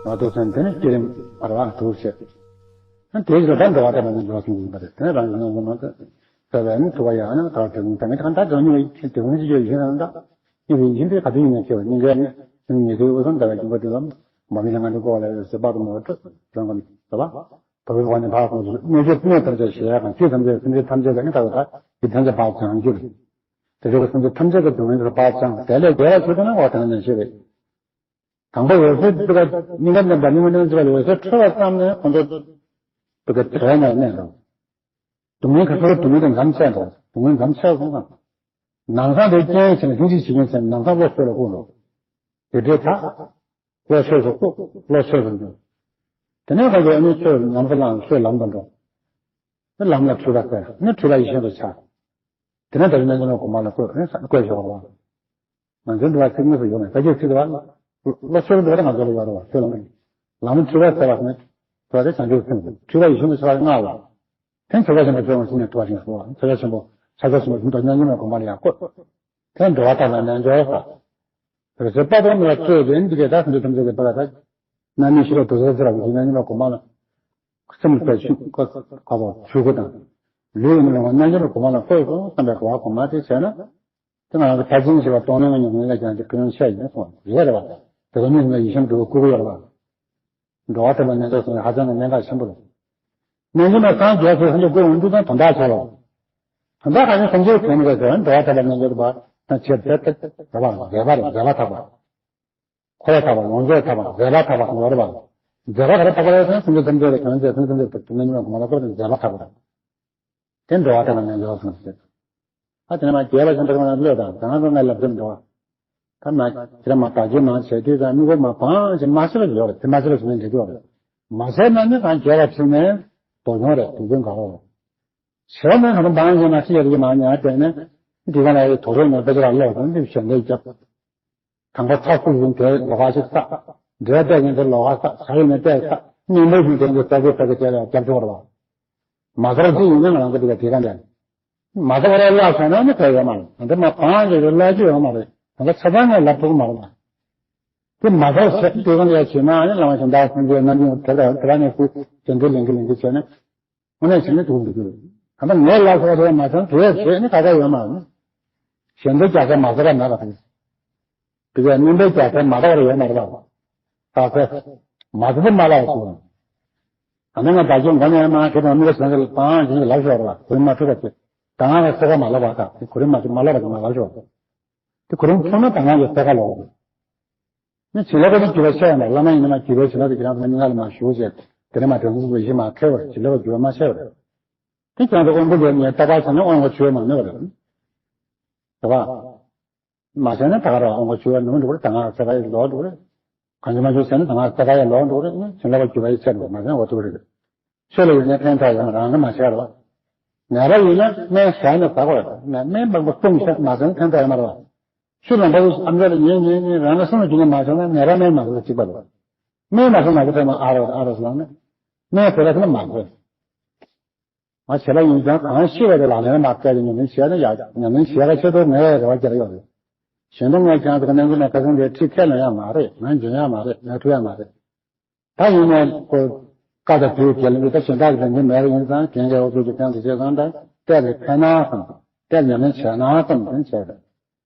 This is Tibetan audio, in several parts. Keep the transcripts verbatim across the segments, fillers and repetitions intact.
ང་ཚོ་ཚན་དེ་ནི་བསྐྱེད་རིམ་བར་བ་དུ་བྱེད། དེ་ཡིས་ད་འགྲོ་བ་དེ་ལ་ནི་འགྲོ་སོང་ཡིན་པ་རེད། དེ་ནི་རང་གི་སྣང་བ་མ་ཚད་ཟེར་བས་ནི་ཐུབ་པ་ཡང་ན་དག་དེ་ནི་ད་ངས་གང་ལྟར་འགྲོ་མྱོང་ཡིན་དེ་ངོས་ཀྱི་ཡོད་ཡིན་ན་འདྲ། ཡིན་པའི་ཡིན་པའི་ག་དུས་ཡིན་ན་ཁྱེད་ཉིན་འགའི་ནི་ཉིན་ཉི་ཤུའི་དབུས་གཙང་ཟླ་བའི་དགུན་ཁ་དེ་ལ་མ་མི་ལ་ང་འདི་ཀོ་ལ་ཟེར་པ་དུ་མ་བ་སྤྲོད་དོན་ག་ནི་ཟེར་བ། བ་བའི་བ་ནི་བ་ཁོང་ཚོ་གནོད་བྱེད་གནོད་ཐམས་ཅད་ཞི་ཡ་གང་ཅི་ཐམས་ཅད་སེམས་ཅན་ཐམས་ཅད་ལ་ནི་ད་ག་ད་ཡི་ཐམས་ཅད་བག་ཅང་རྒྱུ་རེད། དེ་ཚོ་གི་སེམས་ཅན་ཐམས་ཅད་ཀྱི་སྡུག་བསྔལ་དེ་ཚོ་བག་ཅང་དེ་ལས་རྒྱལ་བ་ཆོས་ཀྱི་ནང་འོ་དང་ནས་ཤེས་རེད། དང་པོ་འོད་གསལ་དེ་ག་སྙིང་ག་མཉམ་པ་སྙིང་མ་མཉམ་ཚུལ་ལ་འོད་གསལ་འཕྲོས་པ་ཙམ་ནས་ཁོང་ཚོ་དེ་ག་དེ་ནས་གནས་འགྲོ། སྡུག་བསྔལ་ག་ཚོད་སྡུག་བསྔལ་དེ་འཇམ་ཆད་འགྲོ། སྡུག་བསྔལ་འཇམ་ཆད་སོང་ཙང་། ནང་སང་དེ་རྐྱེན་བྱས་ནས་ལྷིང་འཇིགས་བྱེད་མཁན་བྱས་ནས་ནང་སང་བློ་ཆོས་ལ་བཀུག་འགྲོ། དེ་འདྲའི་ཐག་བློ་ཆོས་སུ་བཀུག་བློ་ཆོས་སུ་འགྲོ། དེ་ནས་ཁོང་ཚོ་ཨ་ནི་ཆོས་ཉམས་སུ་བླངས་ཆོས་ལམ་དུ་འགྲོ། དེ་ལམ་ལ་འཁྲུལ་པ་སེལ་ནི་འཁྲུལ་པ་ཡེ་ཤེས་སུ་འཆར། དེ་ནས་ད་རེས་ནས་ཀུན་ལ་གོང་མ་ལ་བཀོད་ནས་བཀོད་ཞོག་པ། ང་ཚོའི་འདུལ་བ་ཚིག་དངོས་སུ་ཡོད་མེད་ད་ཁྱེད་ཚིག་འདུལ་བ། བློ་ཆོས་འདུལ་བ་ང་ཚོ་ལ་ཡོད་རེད་བ་ཁྱོད་ལ་ངས། ལམ་འཁྲུལ་པ་ཟེར་བ་ནི། དེ་བ་དེ་བྱང་ཆུབ་སེམས་སུ་འཁྲུལ་པ་ཡེ་ཤེས་སུ་འཆར་བ་ལྔ་ལ། དེ་འཁྲུལ་པ་ཆེན་པོ་ཆོས་དབང་ཕྱུག་ནས་ཐུབ་པ་ཞིག་གསོལ་བ་འཁྲུལ་པ་ཆེན་པོ་ཕྱག་རྒྱ་ཆེན་པོ་ཟུང་དུ་མཉམ་ཉིད་ལ་གོང་མ་ལ་ཡང་བཀོད། དེ་འགྲོ་བ་དག་ལ་རྣལ་འབྱོར་ས། རེ་ཟེར་པ་དང་མི་ལ་སྤྲོས་ཏེ་འདི་གས་ད་སེམས་ཅན་ཐམས་ཅད་ཀྱི་བདག་ལ་ད། རྣམ་སྨིན་ཤེས་རབ་དུ་ཟེར་ཟེར་བ་ཞིག་མཉམ་ཉིད་ལ་གོང་མ་ལ། སེམས་དཔའ་ཆུ་ཀ་ཀ་བ་ཆུ་ཀ་དང་། ལུས་ནི་ལ་རྣལ་འབྱོར་གོང་མ་ལ་བཀོད་དགོས་བསམ་པའི་གོ་བ་གོང་མ་དེ་བྱས་ན། དེ་ང་རང་གི་ཕར་ཕྱིན་ཞེས་པ་གཏོང་ལེན་ཉམས་ལེན་ལ་ཀྱང་དེ་ཀུན་སློང་ཆེ་ཡིན་གསུངས་པ་རེད་བ། དེ་ལ་མི་ལ་ཡེ་ཤེས་འདུལ་བའི་སྐུལ་ཡོད་ལ། འགྲོ་བ་ཐེག་པ་རྣལ་འབྱོར་གསུངས་ནས་ཧ་ཅང་གི་གནད་འགག་ཆེན་པོ་རེད། རྣལ་འབྱོར་ན་སངས་རྒྱས་སོ་སངས་རྒྱས་སྐུ་འོང་དུས་ཙང་དོན་དག་ཆེ་ལ། དོན་དག་ག་ནི་སངས་རྒྱས་དོན་རེད་ཟེར་འགྲོ་བ་ཐེག་པ་རྣལ་འབྱོར་པ་ན་ཆེ་དེ་དེ་རེད་བ་མཛད་པ་རེད་མཛད་པ་ཐག་པ། འཁོར་བ་ཐག་པ་ཡོངས་རྫོགས་ཐག་པ་མཛད་པ་ཐག་པ་ཟེར་བ་རེད་བ། མཛད་པ་ག་རེ་ཐག་པ་རེད་ཟེར་ན་སེམས་ཅན་ཐམས་ཅད་ལ་གང་མཛད་སེམས་ཅན་ཐམས་ཅད་དུ་རྣལ་འབྱོར་མ་ལ་བཀོད་དེ་མཛད་པ་ཐག་པ་རེད། དེ་འགྲོ་བ་དག་ལ་ནི་ལོག་སོང་ཟེར། ཨ་དེ་ནས་མ་རྒྱལ་བ་ཆེན་པོ་ན་བློས་དང་གང་དུ་ང་ལབ་དུས་འགྲོ་བ། ད་མ་དེ་མ་བདག་གིས་མ་བྱས་དུས་ཙང་དམིགས་པ་མ་སྤང་ཞིག་མ་ཤེས་པ་ཡོད་རེད་དེ་མ་ཤེས་པ་ཞིག་ནས་འགྲིག་གི་ཡོད་རེད། མ་བྱས་ན་ནི་གང་རྒྱལ་བ་ཕྱིན་ནས་དོ་སྙོམས་རེད་དུས་ཀུན་དགའ་བོ་རེད། བྱས་ན་གང་སྤང་ཞིག་མ་ཤེས་ཡོད་རེད་མ་ཉར་དེ་ནས་འདི་ག་ལ་ཡི་དོ་རོགས་ནས་དཔེ་ཆ་ལ་ལོག་དང་འདི་བྱས་འདི་རྒྱབ། དང་པོ་ཚ་ཟུག་ཡིན་དེ་ལོགས་ཀ་ཞིག་ས། འབྲས་རྡོག་ཡིན་དེ་ལོགས་ཀ་ས་ཞག་ཡིན་ན་བལྟས་ས་གཉེན་པོ་ཡིན་དེ་འདི་ས་གོས་ས་གི་དེ་ལ་རྒྱབ་ཆོག་རེད་བ། མ་ཟར་ཅིག་ཡིན་ན་ང་རང་གི་དེ་ག་དེ་ག་འདྲ། མ་ཟར་བ་རེ་ལ་སོང་ན་ནི་ཕན་ཡོད་མ་རེད་ད་འདི་མ་བང་ཞིག་རེ་ལ་ཅི་ཡོད་མ་རེད་ད་འདི་ཆ་ཚང་ངས་ལབ་ཐུབ་མ་རེད་ལ། དེ་མ་ཟར་བྱས་དེ་ག་འདྲ་བྱས་ན་ནི་བླ་མ་གཞན་དག་སེམས་ཅན་རྣམས་ཀྱང་དེ་ལ་དེ་ལ་ནས་སུ་དེ་འདྲ་ལེན་གི་ལེན་གི་བྱས་ན། དངོས་གནས་བྱས་ན་འདུག་འདུག་གི་རེད། ད་ལྟ་ངས་ལབ་སོང་དེ་མ་བྱུང་དེ་བྱས་ནི་ད་ལྟ་ཡོད་མ་རེད། གཞན་དོན་རྒྱག་ས་མ་ཟེར་བ་མེད་པ་དང་། དེ་གའི་གཉེན་པོའི་རྒྱག་ས་མ་ཟེར་བ་ཡོད་མ་རེད་པ། ད་ཚེ་མ་ཟེར་བ་མ་ལབ་སོང་། ད་ནི་ང་བདག་གིས་མགོ་ནས་མ་ཁྱེད་དང་མི་ལ་བྱང་གི་པང་བྱང་གི་ལབ་ཤོག་རེད་པ་གོ་རིམ་མ་འཁྲུལ་པ་ཚེ། ད་ང་ལ་སེ་ག་མ་ལབ་པ་དང་དེ་གོ་རིམ་མ་མ་ལབ་པ་དེ་མ་ལབ་ཤོག་དེ་གོ་རིམ་ཚང་མ་ད་ང་ལ་སེ་ག་ལབ་པ། ནི་བྱིན་རླབས་ཀྱི་རྒྱུ་བ་ཆེ་བ་ན་བླ་མ་ཡིན་ན་མ་རྒྱུ་བའི་བྱིན་རླབས་ཀྱི་རྒྱུ་རང་ཚོ་མ་སྙིང་ཁ་ལ་མ་ཞུགས་བྱས་དེ་ནས་མ་དོན་གཟུགས་པའི་གཞི་མ་ཁེལ་བར་བྱིན་རླབས་ཀྱི་རྒྱུ་བ་མ་ཆེ་བ་རེད། དེ་ཀྱང་དུ་དབང་པོ་ལས་ངས་རྟག་པར་བྱས་ནས་དབང་པོ་ཆོས་མ་གནས་པ་རེད། རེད་པ། མ་བྱས་ན་ད་ག་རང་དབང་པོ་ཆོས་ནུབ་འགྲོ་རེད་ད་ང་ཚེ་ག་ཡི་ལོག་འགྲོ་རེད། གང་ཅི་མ་བྱས་བྱས་ན་ད་ང་ཚེ་ག་ཡི་ལོག་འགྲོ་རེད་ནི་བྱིན་རླབས་ཀྱི་རྒྱུ་བ་ཡི་ཆེ་འགྲོ་མ་བྱས་འོ་ཐུག་རེད། ཆོས་ལ་ཡོད་ནས་ཕན་ཐོགས་ཡོད་མ་རང་གི་མ་བྱས་རེད་པ། ནད་པ་ཡིན་ན་སྨན་ཟས་ནས་ཟ་དགོས་རེད་ནས་སྨན་མང་པོ་བཏུང་བྱས་མ་ཟ་ན་ཕན་ཐོགས་ཡོད་མ་རེད་པ། ཆུ་ལམ་པ་ཨམ་ཅོག་ལ་ཉན་ཉན་ཉན་རང་ལ་སེམས་ལ་འཇུག་ནས་མ་བྱུང་ན་ནད་པ་སྨན་མ་ཟ་ལ་གཅིག་པ་རེད། སྨན་མ་ཟ་ན་གི་ཐོག་མ་ཨ་རོ་ཨ་རོ་ཟ་ན་སྨན་ཟ་ལ་ཟ་ན་མ་ཟ། ང་བྱེད་ལ་ཡིན་ཀྱང་གང་ཤེས་པ་དེ་ལག་ལེན་མ་བཀལ་ཏེ་ཉམས་ལེན་བྱས་ན་ཡག་ཉམས་ལེན་བྱས་ལ་ཆེད་དུ་ངས་རེ་བ་རྒྱག་ཡོད་རེད། གཞན་དོན་ངས་ཀྱང་དེ་ག་གནས་ཚུལ་ནས་ཁ་སང་དེ་ཁྲིད་ཁས་ལེན་ཡག་མ་རེད་ང་འཇོན་ཡག་མ་རེད་ང་ཐུབ་ཡག་མ་རེད། ད་ཡིན་ནའི་ཁོ་བཀའ་དང་དུས་བརྒལ་ལ་ད་གཞན་དག་གི་ལས་འགན་མེད་པ་ཡིན་ཙང་གན་གའི་འོག་ཏུ་གི་ཕན་དུ་བྱེད་ཙང་ད་གཏད་ལ་ཕན་ན་བསམ་གཏད་ཉམས་ལེན་བྱས་ན་བསམ་དེ་བྱས་རེད།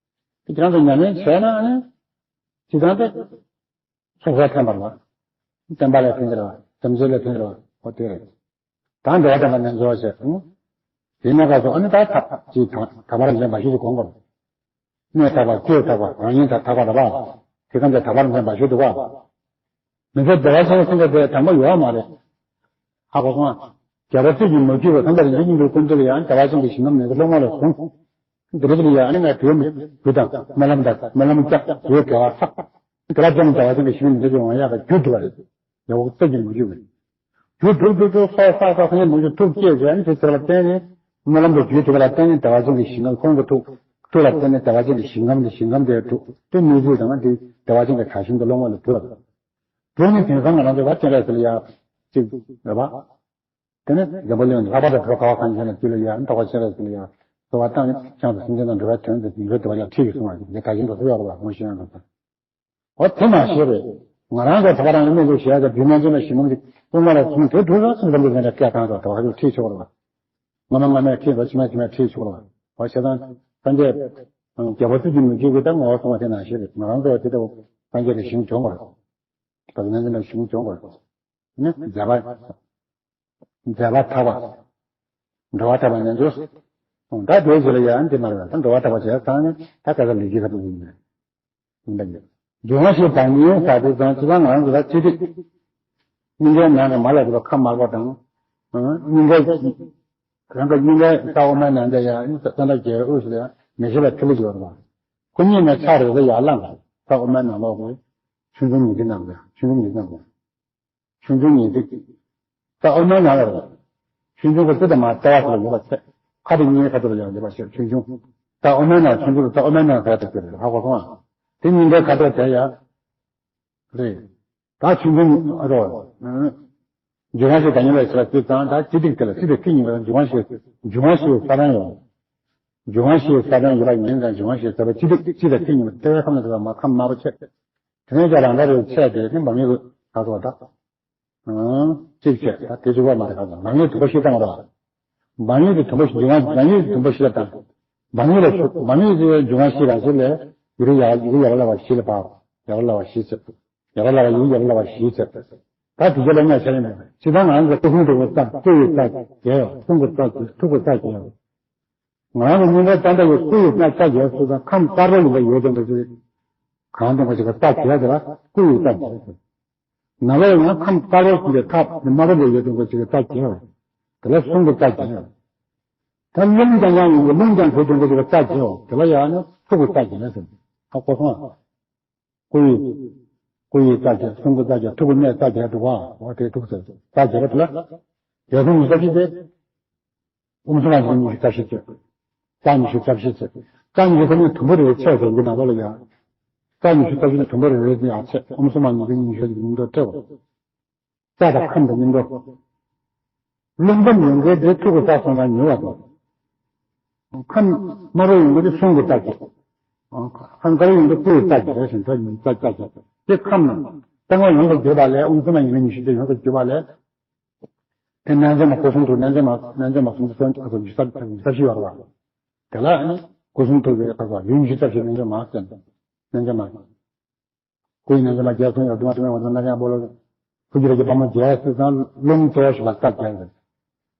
དེ་ཁྱེད་རང་ཚོ་ཉམས་ལེན་བྱས་ན་ནི་ཇི་ཙང་དེ། སོ་སོར་ཕན་པར་བ། བསྟན་པ་ལ་ཕན་གྱི་རེད་བ། སེམས་ཅན་ལ་ཕན་གྱི་རེད་བ། ཨོ་དེ་རེད། ད་འགྲོ་བ་དང་ལ་ནན་འགྲོ་བ་བྱེད། དེ་ནས་ཁ་སོ་ཨ་ནི་ད་ཐབས་ཀྱིས་ད་ད་བར་འཛེམ་པ་ཞིག་ཏུ་གོང་བར། གནས་ཐག་པ་སྐྱེས་ཐག་པ་རང་ཉིད་ད་ཐག་པ་རེད་བ། དེ་གང་ཚེ་ད་བར་འཛེམ་པ་ཞིག་ཏུ་བ། མི་ཚེ་བདེ་བ་ཆེན་པོ་ཟེར་མཁན་དེ་དྲང་པོ་ཡོད་མ་རེད། ཧ་གོ་སོང་ཨ། རྒྱལ་བ་རྩིས་ཀྱིས་མ་བརྒྱུད་པའི་ཐམས་ཅད་རིན་ཆེན་སྙིང་པོའི་ཀུན་འདུས་ལ་ཡང་བདེ་བ་ཅན་གྱི་ཞིང་ཁམས་ནས་སློབ་མ་ལ་གསུངས། འདི་རིགས་ལ་ཡང་ཨ་ནི་ང་དུས་མི་རྒྱུ་དང་སྨོན་ལམ་དང་སྨོན་ལམ་བསྐྱངས་དུས་དགེ་བ་བསགས། དེ་ལ་ཙམ་བདེ་བ་ཅན་གྱི་ཞིང་ནས་འདི་ཡོང་ཡག་གི་རྒྱུ་འདུག་པ་རེད། རྒྱལ་བ་རྩིས་ཀྱིས་མ་བརྒྱུད་པའི། རྒྱུ་འདུག་འདུག་འདུག་སོགས་བསགས་བསགས་ཁོང་མ་བརྒྱུད་ཐུགས་བསྐྱེད་བྱས་ནས་དེ་ཚེ་ལ་བརྟེན་ནས་སྨོན་ལམ་དང་རྒྱུའི་ཐུགས་ལ་བརྟེན་ནས་བདེ་བ་ཅན་གྱི་ཞིང་ཁམས་ཁོང་གི་ཐུགས་ཐུགས་ལ་བརྟེན་ནས་བདེ་བ་ཅན་གྱི་ཞིང་ཁམས་དེ་ཞིང་ཁམས་དེ་དྲུག་དེ་གནས་ཚུལ་དང་དེ་བདེ་བ་ཅན་གྱི་གྲགས་ཤིང་དུ་སློབ་མ་ལ་འདུག་ལ། དེ་ནི་དེང་སང་ང་རང་ཚོ་བ་སྤྱན་རས་གཟིགས་ལ་ཡ་གཅིག་རེད་པ། དེ་ནི་འཛམ་བུ་གླིང་ལྷག་པར་དུ་བོད་ཁ་བ་གངས་ཅན་ལ་དཀྱིལ་ལ་ཡ་འཕགས་པ་སྤྱན་རས་གཟིགས་ལ་ཡ་གསོལ་བ་བཏང་ནས་བྱང་དུ་སེམས་ཅན་དང་འབྲེལ་བའི་དོན་དུ་ཡིན་འགྲོ་དེ་བ་ཡ་ཁྲིད་ཀྱི་གསུང་བ་ཡིན་འདི་ག་བཞིན་དུ་གསོལ་བ་རེད་པ་ངོ་ཤེས་ཡང་རེད་པ། འོ་དེ་མ་ཤེས་རེད། ང་རང་ཚོ་ད་ག་རང་གི་གནས་ཚུལ་ཞེ་དྲག་བརྒྱུད་ནས་འཛིན་པ་ཞིག་མང་གི་སློབ་མ་ལ་གསུང་དེ་དུས་རང་སེམས་ཙམ་དུ་ངན་པའི་སྐད་བཏང་ཚོ་དོ་ཧ་ཅུ་ཁྲིད་ཆོག་ར། སྔ་མ་སྔ་མས་ཁྲིད་རོ་ཕྱི་མ་ཕྱི་མས་ཁྲིད་ཆོག་ར། བ་བྱས་ཙང་སངས་རྒྱས་རྒྱལ་པོ་ཚུལ་གྱིས་མི་བྱེད་ཀྱི་ད་ངོ་བོ་སོང་བ་དེ་ནང་བཞིན་རེད། ང་རང་ཚོ་དེ་ལྟ་བུ་སངས་རྒྱས་ཀྱི་ཞིང་སྦྱོང་དགོས་རེད། བརྒྱུད་ནས་འཛིན་པ་ཞིག་སྦྱོང་དགོས་རེད། ནི་མཛད་པ། མཛད་པ་ཐར་པ། འགྲོ་བ་ཐར་པ་ནས་འདུག་ད་དེའི་རྗེས་ལ་ཡང་འདི་མ་རེད། ད་འགྲོ་བ་ཐར་པ་བྱས་ཙང་ནི་ད་ག་ས་ལས་ཀྱི་ཁ་ཐུག་ཡིན་ནས་ཡིན་པ་ཡིན། འབྱུང་བ་ཞེས་བདག་ཉིད་ཟ་དུས་ཙང་ཅི་ལ་ང་རང་ཚོ་ད་ཅི་སྟེ། སྙིང་གའི་ནང་ནས་མ་ལ་དེ་ལ་ཁ་དམར་པོ་དང་། སྙིང་གའི་རང་གི་སྙིང་གའི་རྩ་དབུ་མའི་ནང་དེ་ཡང་ནི་ཙན་དན་གྱི་དབུས་སུ་ཡང་མེ་ཤེས་པའི་ཐིག་ལེ་ཡོད་རེད་པ། ཁོ་གཉིས་ནས་ཆ་རེ་རེ་ཡར་ལངས་པ་རྩ་དབུ་མའི་ནང་ལོགས་ཀྱི་ཆུང་ཆུང་ཉི་ཟིག་ནང་དུ་ཆུང་ཆུང་ཉི་ཟིག་ནང་དུ། ཆུང་ཆུང་ཉི་ཟིག་རྩ་དབུ་མའི་ནང་ལ་རེད། ཆུང་ཆུང་གི་རྩེ་དང་མ་རྩ་བ་ཟེར་ཡོད་པ་ཚད། ཁ་དེ་གཉིས་ཁ་ཐུག་ལ་ཡང་ཡོད་པ་ཞིག་ཆུང་ཆུང་། རྩ་དབུ་མའི་ནང་ཆུང་ཆུང་རྩ་དབུ་མའི་ནང་ཟེར་ཏེ་ཟེར་ཧ་གོ་སོང་ཨ། དེ་གཉིས་ཀའི་ཁ་ཐུག་དེ་ཡང་རེད། ད་ཆུང་ཆུང་ཨ་རོ། འབྱུང་བ་ཞེས་བདག་ཉིད་ལ་ཟེར་བ་དེ་ཙང་ད་སྤྱི་སྟེགས་དེ་ལ་སྤྱི་སྟེགས་ཀྱི་ཉིན་ལ་འབྱུང་བ་ཞེས་འབྱུང་བ་ཞེས་ས་བོན་ཡོད། འབྱུང་བ་ཞེས་ས་བོན་ཡོད་པ་ཡིན་ཙང་འབྱུང་བ་ཞེས་ཟེར་བ་སྤྱི་སྟེགས་སྤྱི་དང་སྟེགས་གཉིས་ལ་ལྟེ་བའི་ཁམས་ལ་ཟེར་བ་མ་ཁམས་དམར་པོ་ཆེ། དེ་ནས་ཀྱང་རང་ལྟར་རེ་ཆད་དེ་ནི་མ་ངེས་ཀྱི་ཁ་སོགས་དག་གཅིག་བྱས་ད་དེ་གཅིག་པ་མ་རེད་ཁ་སོགས་མ་ངེས་དུམ་པ་བཞི་བཏང་རོགས། མ་ངེས་ཀྱི་དུམ་པ་བཞི་འབྱུང་བ་མ་ངེས་ཀྱི་དུམ་པ་བཞི་ལ་བཏང་། མ་ངེས་ལ་ཞུགས་མ་ངེས་ཀྱི་འབྱུང་བ་བཞི་རང་བཞིན་ལས་ཡུལ་ཡར་ཡུལ་ཡར་ལ་བ་བཞི་ལ་བབ་ཡར་ལ་བ་བཞི་ཚེ། ཡར་ལ་བ་ཡུལ་ཡར་ལ་བ་བཞི་ཚེ། ད་དེ་རྗེས་ལ་གནས་ཆ་ཡིན་མེད་ཅི་ལྟར་ང་རང་ཚོ་སྐུ་གསུང་ཐུགས་ཀྱི་རྩ་སྐུ་ཡི་རྩ་རྒྱས་ཡོད་གསུང་གི་རྩ་རྒྱས་ཐུགས་ཀྱི་རྩ་རྒྱས་ཡོད། ང་རང་གི་སྙིང་གའི་རྩ་འདབ་ཡི་སྐུ་ཡི་རྩ་རྩ་རྒྱས་སུ་དང་ཁམས་དཀར་པོ་ཡིན་པ་ཡོད་དོན་པ་ཞིག་གང་དོན་པ་ཞིག་གི་རྩ་རྒྱས་དེ་ལ་སྐུ་ཡི་རྩ་རྒྱས་སུ། ནང་ལོགས་ཡང་ཁམས་དཀར་པོ་ཞིག་གི་ཐབས་ནི་དམར་པོ་ལས་ཡོད་དོན་པ་ཞིག་གི་རྩ་རྒྱས་དེ་ལ་གསུང་གི་རྩ་རྒྱས། ད་རླུང་རྐྱང་རྐྱང་ཡོང་གི་རླུང་རྐྱང་གོ་དོན་པ་ཞིག་གི་རྩ་རྒྱས་དེ་ལ་ཡང་ནི་ཐུགས་ཀྱི་རྩ་རྒྱས་ཟེར། ཧ་གོ་སོང་ཨ། སྐུ་ཡི། སྐུ་ཡི་རྩ་རྒྱས་གསུང་གི་རྩ་རྒྱས་ཐུགས་ཀྱི་གནད་རྩ་རྒྱས་འདུག་བ། འོ་དེ་ཐུགས་ཟེར་རྩ་རྒྱས་པ་དེ་ལ། རྒྱས་གསུང་ཉི་ཤུ་རྩ་བཞི་སྟེ། ཨོཾ་སུམ་མ་ཉི་ཤུ་རྩ་བཞི་ཚེ། རྩ་ཉི་ཤུ་རྩ་བཞི་ཚེ། རྩ་ཉི་ཤུ་རྩ་བཞི་ནི་དུམ་བུ་རེ་རེ་ཆད་ཟེར་གྱི་ནང་ལོགས་ལ་ཡང་། རྩ་ཉི་ཤུ་རྩ་བཞི་ནི་དུམ་བུ་རེ་རེ་ཡང་ཆད་ཨོཾ་སུམ་མ་ཉི་ཤུ་ཉི་ཤུ་ཉི་ཤུ་སྤྲེལ་བ། རྩ་དང་ཁམས་དང་གཉིས་འགྲོ། རླུང་ཁམས་ཡོང་མཁན་དེ་ཐུགས་ཀྱི་རྩ་སོང་ཙང་ཉེ་བ་དང་། ཁམས་དམར་པོ་ཡོང་མཁན་དེ་གསུང་གི་རྩ་རྒྱས། ཁམས་དཀར་པོ་ཡོང་མཁན་སྐུ་ཡི་རྩ་རྒྱས་རེད་ཞེས་རྩ་རྒྱས་རྩ་རྒྱས་དེ་ཁམས་ནང་། རྩ་སྔགས་ཡོངས་སུ་གྱུར་པ་ལས་ཨོཾ་སུམ་མ་ཉི་ཤུ་ཉི་ཤུ་དེ་ཡོངས་སུ་གྱུར་པ་ལས། དེ་རྣལ་འབྱོར་མ་སྐུ་གསུང་ཐུགས་རྣལ་འབྱོར་མ་རྣལ་འབྱོར་མ་སུམ་ཅུ་སོ་གཉིས་ཀྱི་ཁ་སོགས་ཉི་ཤུ་རྩ་བཞི་ཡོད་རེད་བ། དེ་ལ་ནི་སྐུ་གསུང་ཐུགས་ཀྱི་ཁ་སོགས་ཡུལ་ཉི་ཤུ་རྩ་བཞི་རྣལ་འབྱོར་མ་ཟེར་ནས་རྣལ་འབྱོར་མ། སྐུ་ཡི་རྣལ་འབྱོར་མ་རྒྱས་གསུང་ཡང་དུ་མ་དུ་མའི་འོད་ཟེར་སྣ་ལྡན་པོ་ལ། ཐུགས་རྗེ་རིགས་ཀྱི་དཔལ་མོ་རྒྱས་སུ་དང་རླུང་གཙོ་བོ་ཞིག་ལ་རྩ་རྒྱས་ཟེར།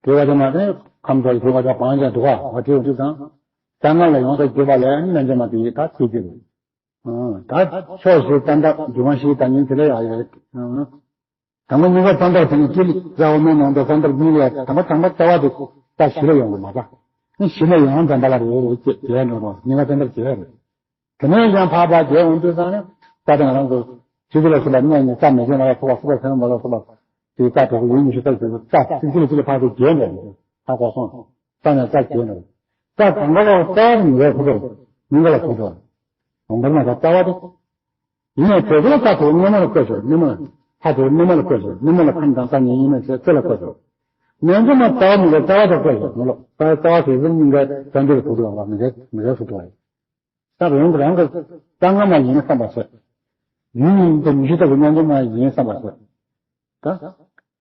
དེ་བ་དེ་མ་དེ་ཁམས་གཙོ་བོ་དེ་བ་དེ་བང་ཅན་འདུག་ག་བ་དེ་འོང་དུས་དང་། རྩ་སྔགས་ལ་ཡོངས་སུ་གྱུར་པ་ལས་རྣལ་འབྱོར་མ་དེ་ཡི་ད་ཚིག་གི་རེད། ད་ཕྱོགས་བཞིའི་རྩ་འདབ་འབྱུང་བ་བཞིའི་བདག་ཉིད་དེ་ལ་ཡང་ཡོད། དང་པོ་སྙིང་ག་རྩ་འདབ་དེ་ནི་ཅི་ལ་རྩ་བ་མའི་ནང་དུ་རྩ་འདབ་གཉིས་ལས་དང་པོ་དང་པོ་རྩ་བ་དེ་རྩ་བཞི་ལ་ཡོང་གི་མ་རེད། ནི་བཞི་ལ་ཡོང་དང་འདབ་ལ་རེ་རེ་བྱས་རྒྱས་འགྲོ་རོགས་སྙིང་ག་རྩ་འདབ་རྒྱས་རེད། དེ་ནས་ཀྱང་འཕགས་པ་རྒྱས་འོང་དུས་ཙང་ནི་རྩ་དང་རང་གི་ཆུ་ཚོད་ལ་སོགས་པ་གནས་ནི་རྩ་མེད་ཅན་ལ་སོགས་པ་སོགས་པ་སེམས་མ་ལ་སོགས་པ་དེའི་རྩ་དྲུག་ཡུལ་ཉི་ཤུ་རྩ་དྲུག་རྩ་ཚིག་ཚིག་ལ་ཚིག་ལ་འཕགས་པ་རྒྱས་འགྲོ་རེད། ཧ་གོ་སོང་། རྩ་ནས་རྩ་རྒྱས་འགྲོ་རེད། རྩ་གང་ག་ལ་རྩ་བ་ནི་རེད་ཁོ་ཚོ་སྙིང་ག་ལ་ཁོ་ཚོ་འོང་པར་མ་ཟད་རྩ་བ་དེ། ཡིན་ནའི་དེ་ཚོ་རྩ་དེ་སྔོན་མ་ལ་བཀོད་ཆོག་སྔོན་མ་ལ་ཧ་དེ་སྔོན་མ་ལ་བཀོད་ཆོག་སྔོན་མ་ལ་ཁམས་དང་རྩ་ཉིད་ཡིན་མིན་ཚེ་རྩེ་ལ་བཀོད་ཆོག་སྔོན་མ་རྩ་བ་མི་འདྲ་རྩ་བ་དང་བཀོད་ཆོག་མི་ལོ་རྩ་རྩ་བ་དེ་ཚོ་སྙིང་གའི་རྩ་འདུལ་ལ་ཐུག་ཐུག་ཡོང་བ་མི་འདྲ་མི་འདྲ་སུ་ཐུག་ཡོང་། ད་རང་གི་རང་གི་རྩ་སྔ་མ་ཡིན་བསམ་པ་ཟེར། ཡུལ་ཉིད་དུ་ཉི་ཤུ་རྩ་དགུ་སྙོམས་འཇུག་མ་ཡིན་བསམ་པ་ཟེར། ད།